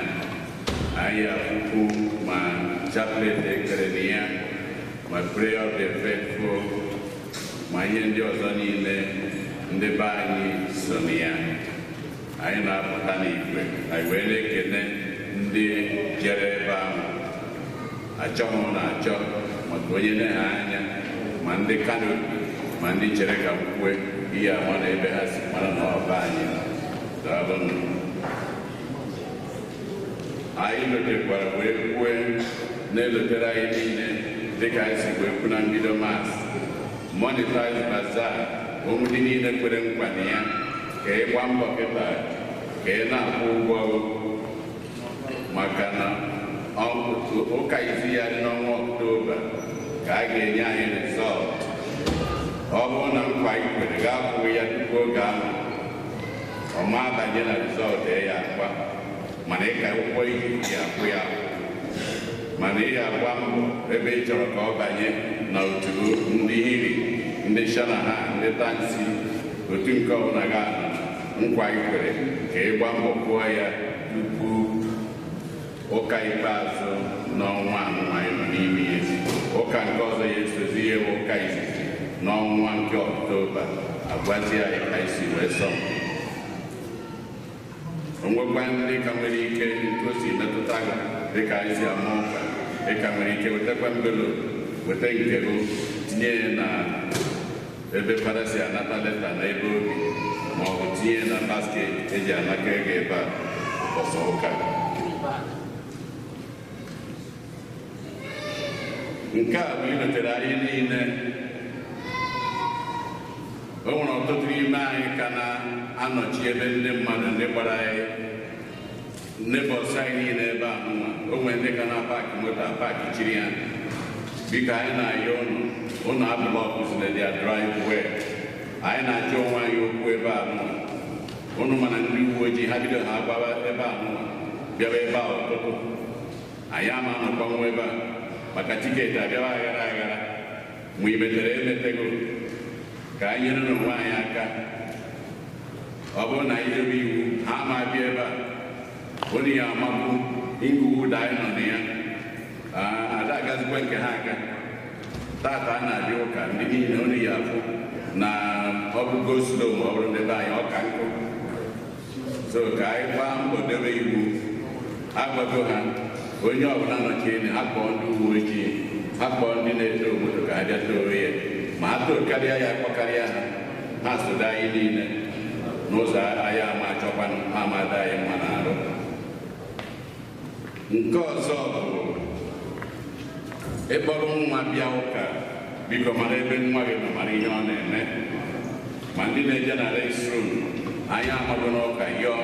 Anyị akwụkwọ ma chaplet ekere na ya, ma prayer of the faithful, ma ihe ndị ọzọ niile ndị be anyị so na ya. Anyị na-apụta n'igwe anyị wee na-ekele ndị jere ebe ahụ achọghị na achọ maka onye na-ha anya, ma ndị kanopi ma ndị chere ka m kwue ihe ama na ebe ha si mara na ọba anyị. Daalụnụ. Anyị lotekwara wee kwue na-elotere anyị niile dịka anyị si wee kwu na mbido Mass Monetize Bazaar, ụmụ ndị niile kwere nkwa na ya ka ị gbaa mbọ kịta ka ị na-akwụ ụgwọ, maka na ụka izi ya dị n'ọnwa Ọktoba ka a ga-enye anyị result. Ọ bụrụ na nkwa anyị kwere gaa kwụghị ya tupu oge ahụ, ọ ma abanye na result ya akwa, mana ị ka ụgwọ iji ya akwụ ya, mana ị agba mbọ ebe ị chọrọ ka ọ banye na otu ndị hiri, ndị Shanahan, ndị tansi, otu nke ọbụla ga-anọ nkwa anyị kwere ka ị gba mbọ kwụọ ya tupu ụka ikpeazụ n'ọnwa anọ anyị nọ n'ime ya. Ụka nke ọzọ ya esozi ihe bụ ụka izizi n'ọnwa nke Ọktoba, agwazi anyị ka anyị si wee sọ. Onwekwa ndị ka nwere ike ntosi metụta gị dịka anyị si ama ụka, dịka nwere ike wetakwa mbelo, weta nke gị tinye ya na ebe fada si anata leta na ebe obi, ma ọ bụ tinye na basket eji anaka ego ebe a ọsọ ụka. Nke a bụ ilotere anyị niile. O nwere ọtụtụ n'ime anyị ka na-anọchi ebe ndị mmadụ ndị gbara anyị nebọs anyị niile ebe a nwa. O nwere ndị ka na-apaki moto apaki chiri ya. Biko anyị na-ayọ ụnụ, ụnụ abụlọkụzina dia driveway. Anyị na-achọ onwe anyị okwu ebe a nwa. Ụnụ mana ndị uwe ojii ha bido ha gbawa ebe a nwa, bịawa ebe a ụtụtụ. Anyị ama anọkwanwu ebe a maka tiketi abịawa aghara aghara. Ma i metere emetego, ka anyị nyere n'onwe anyị aka. Ọ bụrụ na anyị dobe iwu, ha ama abịa ebe a. Onye ya amakwu Inglewood anyị nọ na ya. Ada agazikwa nke ha aga. Tata a na-abịa ụka ndị niile onye ya afụ na ọ bụ go slow ma ọ bụrụ ndị be anyị ọka nkụ. So ka anyị gbaa mbọ dobe iwu. Agwago ha onye ọbụla nọchie ha kpọọ ndị uwe ojii, ha kpọọ ndị na-eto obodo ka ha bịa too ya. Ma ha too karịa ya akpọkarịa ha, ha sodo anyị niile n'ụzọ anyị ama achọkwanụ ha amada anyị mma n'arụ. Nke ọzọ bụ ịkpọrọ nwa bịa ụka, biko mara ebe nwa gị nọ, mara ihe ọ na-eme. Ma ndị na-eje na restroom, anyị amago n'ụka yọọ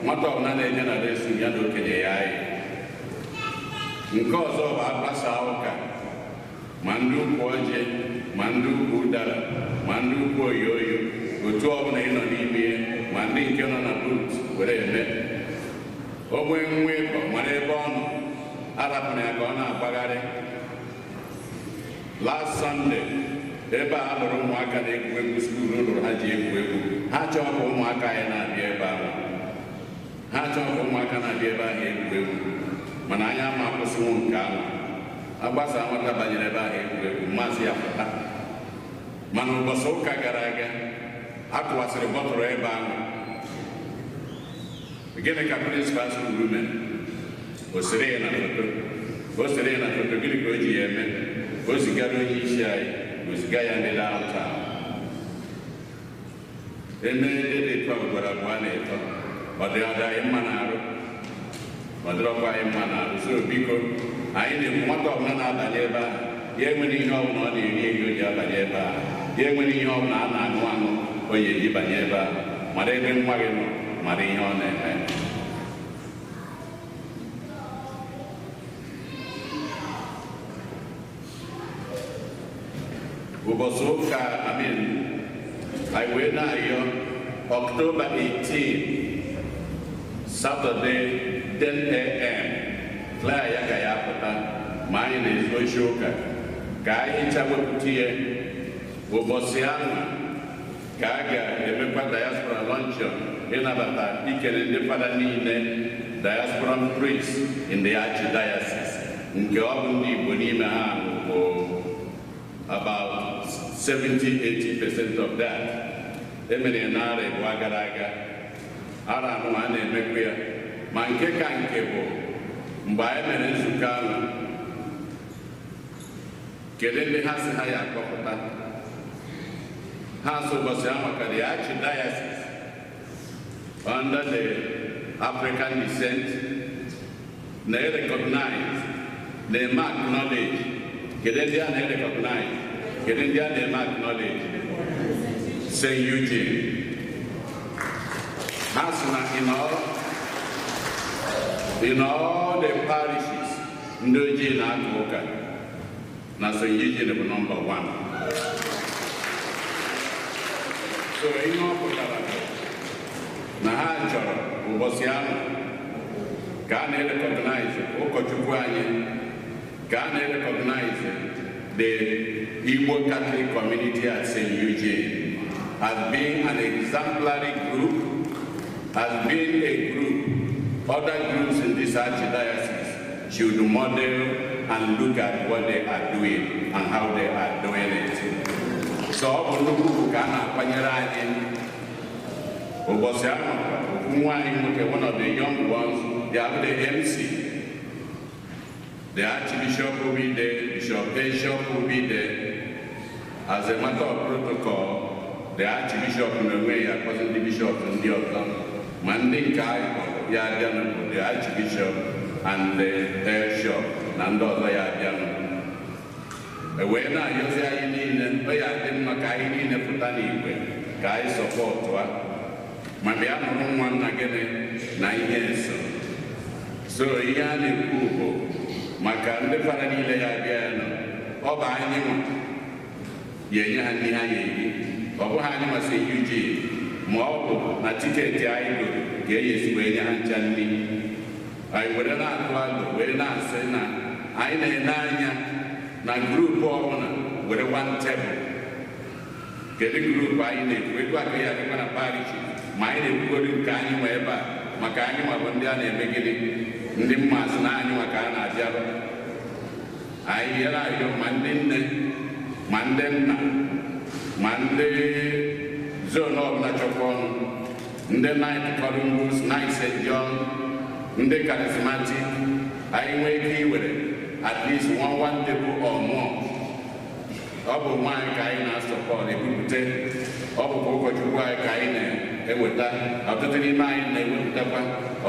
nwata ọbụla na-eje na restroom ya na okenye ya anyị. Nke ọzọ bụ agbasa ụka, ma ndị ukwu ọjị, ma ndị ukwu ụdara, ma ndị ukwu oyoyo, otu ọbụla ị nọ n'ime ya, ma ndị nke nọ na but were eme. O nwee nwa ịkpọ mara ebe ọ nọ, arapụrụ ya ka ọ na-agbagharị. Last Sunday, ebe a lụrụ ụmụaka na-egwu egwu skuulu lụrụ ha ji egwu egwu. Ha chọọ ka ụmụaka anyị na-abịa ebe ahụ. Ha chọọ ka ụmụaka na-abịa ebe ahụ egwu egwu. Mana anyị ama akwụsịnwu nke ahụ. Agbasa nwata banyere ebe ahụ egwu egwu, mmasị ya pụta. Mana ụbọchị ụka gara aga, a kụwasịrị bọtụlụ ebe ahụ. Gịnị ka prịnsịpal skuulu mere? O sere ya na foto. O sere ya na foto, gịnị ka o ji ya eme? O zigara onye isi anyị, o ziga ya ndị downtown. Eme ndị dị etu a ugboro abụọ na ịtọ, ọ dị anyị mma n'arụ, ọ dịrọkwa anyị mma n'arụ. So biko, anyị na-ekwu nwata ọbụla na-abanye ebe ahụ, ya enwere ihe ọbụla ọ na-eri eri o ji abanye ebe ahụ, ya enwere ihe ọbụla a na-aṅụ aṅụ o ji eji banye ebe ahụ. Mara ebe nwa gị nọ, mara ihe ọ na-eme. Ụbọchị ụka amin anyị wee na-ayọ October 18, Saturday 10 a.m. flyer ya ka ya pụta ma anyị na-ezu ochi ụka ka anyị ncha wepụta ihe. Ụbọchị ahụ ka a ga-emekwa diaspora luncheon ịnabata ikele ndị fada niile diaspora priest in the archdiocese nke ọ bụ ndị Igbo n'ime ha bụ about 70-80% of that. Emere narị abụọ gara aga, ara anụ a na-emekwa ya. Ma nke ka nke bụ mgbe anyị mere nzukọ ahụ, kedu ndị ha si ha ya akpọpụta? Ha sị ụbọchị ahụ maka the archdiocese under the African descent na-recognize, na-eme acknowledge. Kedu ndị a na-recognize? Kedu ndị a na-eme acknowledge? St. Eugene. Ha sị na in all the parishes ndị ojii na-aka ụka, Na St. Eugene bụ number 1. So ihe ọ pụtara bụ na ha chọrọ ụbọchị ahụ ka a na-erecognize ụkọchukwu anyị, ka a na-erecognize the Igbo Catholic community at St. Eugene as being an exemplary group, as being a group other groups in this archdiocese should model and look at what they are doing and how they are doing it. So ọ bụ nnukwu ugwu ka a na-akwanyere anyị. Ụbọchị ahụ, ofu nwaanyị nwoke, one of the young ones, they are the MC. The Archbishop will be there, Bishop Bishop will be there. As a matter of protocol, the Archbishop n'onwe ya akpọzi ndị bishop ndị ọzọ, ma ndị nke anyị kpọrọ ya abịanụ bụ the Archbishop and the Bishop na ndị ọzọ ya abịanụ. E wee na-ayọzi anyị niile, ọ ya dị mma ka anyị niile pụta n'igwe ka anyị supportụa ma bịa nụrụ nwa nna gịnị na ihe nso. So ihe a na-ekwu bụ maka ndị fada niile ya abịa ya nọ, ọ bụ anyị nwa ya enye ha nri ha ya eri. Ọ bụghị anyị nwa St. Eugene, ma ọ bụ na ticket anyị goro ka e esi wee nye ha ncha nri. Anyị were na-atụ alo wee na-asị na anyị na-ene anya na group ọbụla were one table. Kedu group anyị na-ekwu? Ego aka ya adịkwa na parish, ma anyị na-ekwugoro nke anyị nwe ebe a, maka anyị nwa bụ ndị a na-eme gịnị, ndị mmasị na anyị nwa ka a na-abịarụ. Anyị yere ayọ ma ndị nne ma ndị nna ma ndị zone ọbụla chọkwa ọnụ, ndị Knight Columbus, Knight St. John, ndị charismatic, anyị nwee ike iwere at least one table or more. Ọ bụ nwaanyị ka anyị na-asupport ebupụte, ọ bụkwa ụkọchukwu anyị ka anyị na-eweta. Ọtụtụ n'ime anyị na-ewepụtakwa,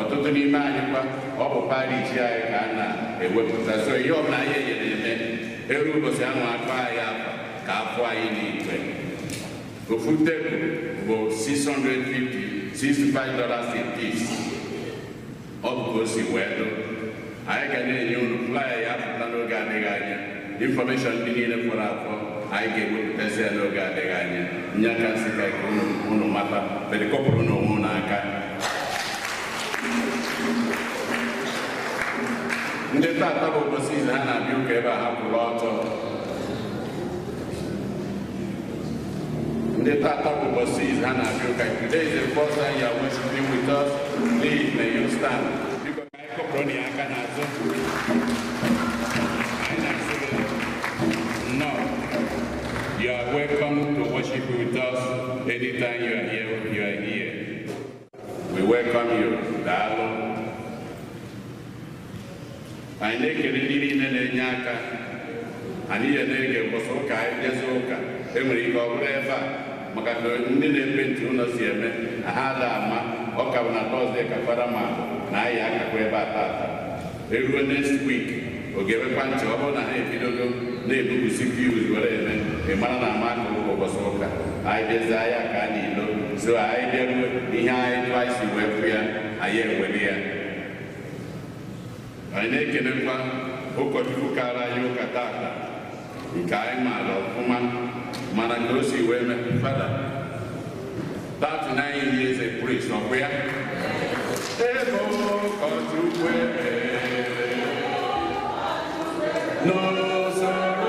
ọtụtụ n'ime anyị kwa ọ bụ parish anyị ka a na-ewepụta. So ihe ọbụla anyị enyere eme eru ụbọchị ahụ akọ anyị afa ka afọ anyị n'igwe. Ofu tebụl bụ 650 $65 a piece. Ọ bụ ka o si wee dụ. Anyị ga na-enye unu flyer ya apụta n'oge adịghị anya. Information ndị niile fọrọ afọ anyị ga-ewepụtazi ya n'oge adịghị anya. Nye aka nsị ka unu mata pedikọpụrụ n'onwe unu aka. Ndị tata bụ ụbọchị izu ha na-abịa ụka ebe a, ha kwụrụ ọtọ. Ndị tata bụ ụbọchị izu ha na-abịa ụka. Today is the first time you are worshiping with us. Please may you stand. Biko ka anyị kọpụrụ na ya aka n'azụ. Anyị na-asị gị nnọọ. You are welcome to worship with us anytime you are here. You are here. We welcome you. Daalụ. Anyị na-ekele ndị niile na-enye aka. Anyị ya na-ege ụbọchị ụka anyị bịazi ụka, enwere ike ọ bụrụ ebe a, maka na ndị na-epaint ụlọ si eme na ha ada ama ọ ka bụ na Thursday ka fada ma na anyị akakwa ebe a tata. Eruo next week, ọ ga-emekwa ntị. Ọ bụrụ na ha ebidogo na-ebubusi fuse were eme, ị mara na ama aka ụka ụbọchị ụka anyị bịazie anyị aka n'ilo. So anyị bịaruo, ihe anyị tụ anyị si wee fụ ya, anyị ewere ya. Anyị na-ekelekwa ụkọchukwu kara anyị ụka tata, nke anyị maara ọfụma, mana ka o si wee mee, fada 39 years a priest, ọ bụ ya ebe ụkọchukwu ekpere n'usoro.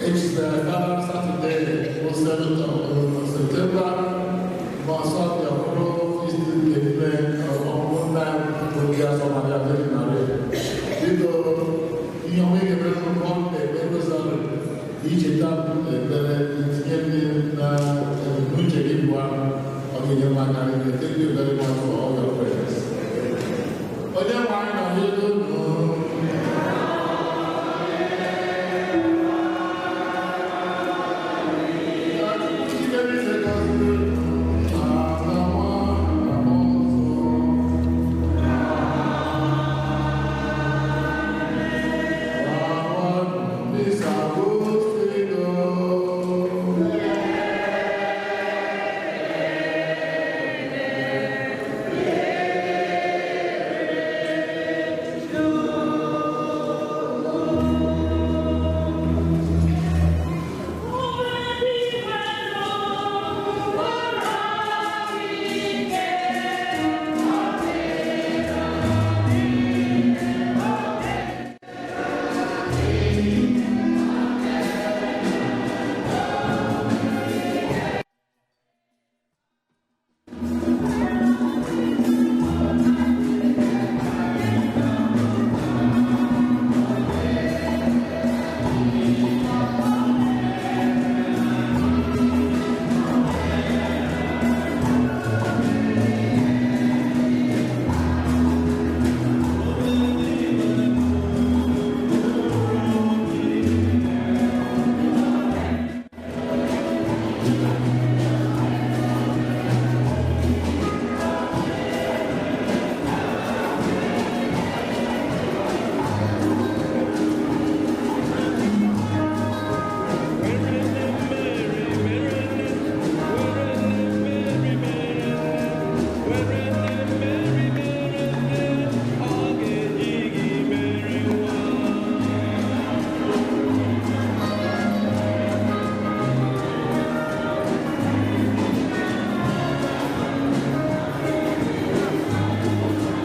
Echetara Fada Satọde bụ 7th of September, ma Sọnde ọhụrụ isi nke ime ọmụmụ nna bụ ndị asọ Maria Virgin Maria. Biko, ihe ọma ị ga-emere n'ụlọ na-ekpe rosary, icheta ekpere itinye ndị na uche gị bụ ahụ, ọ ga-enye m aka rinne. Thank you very much for all your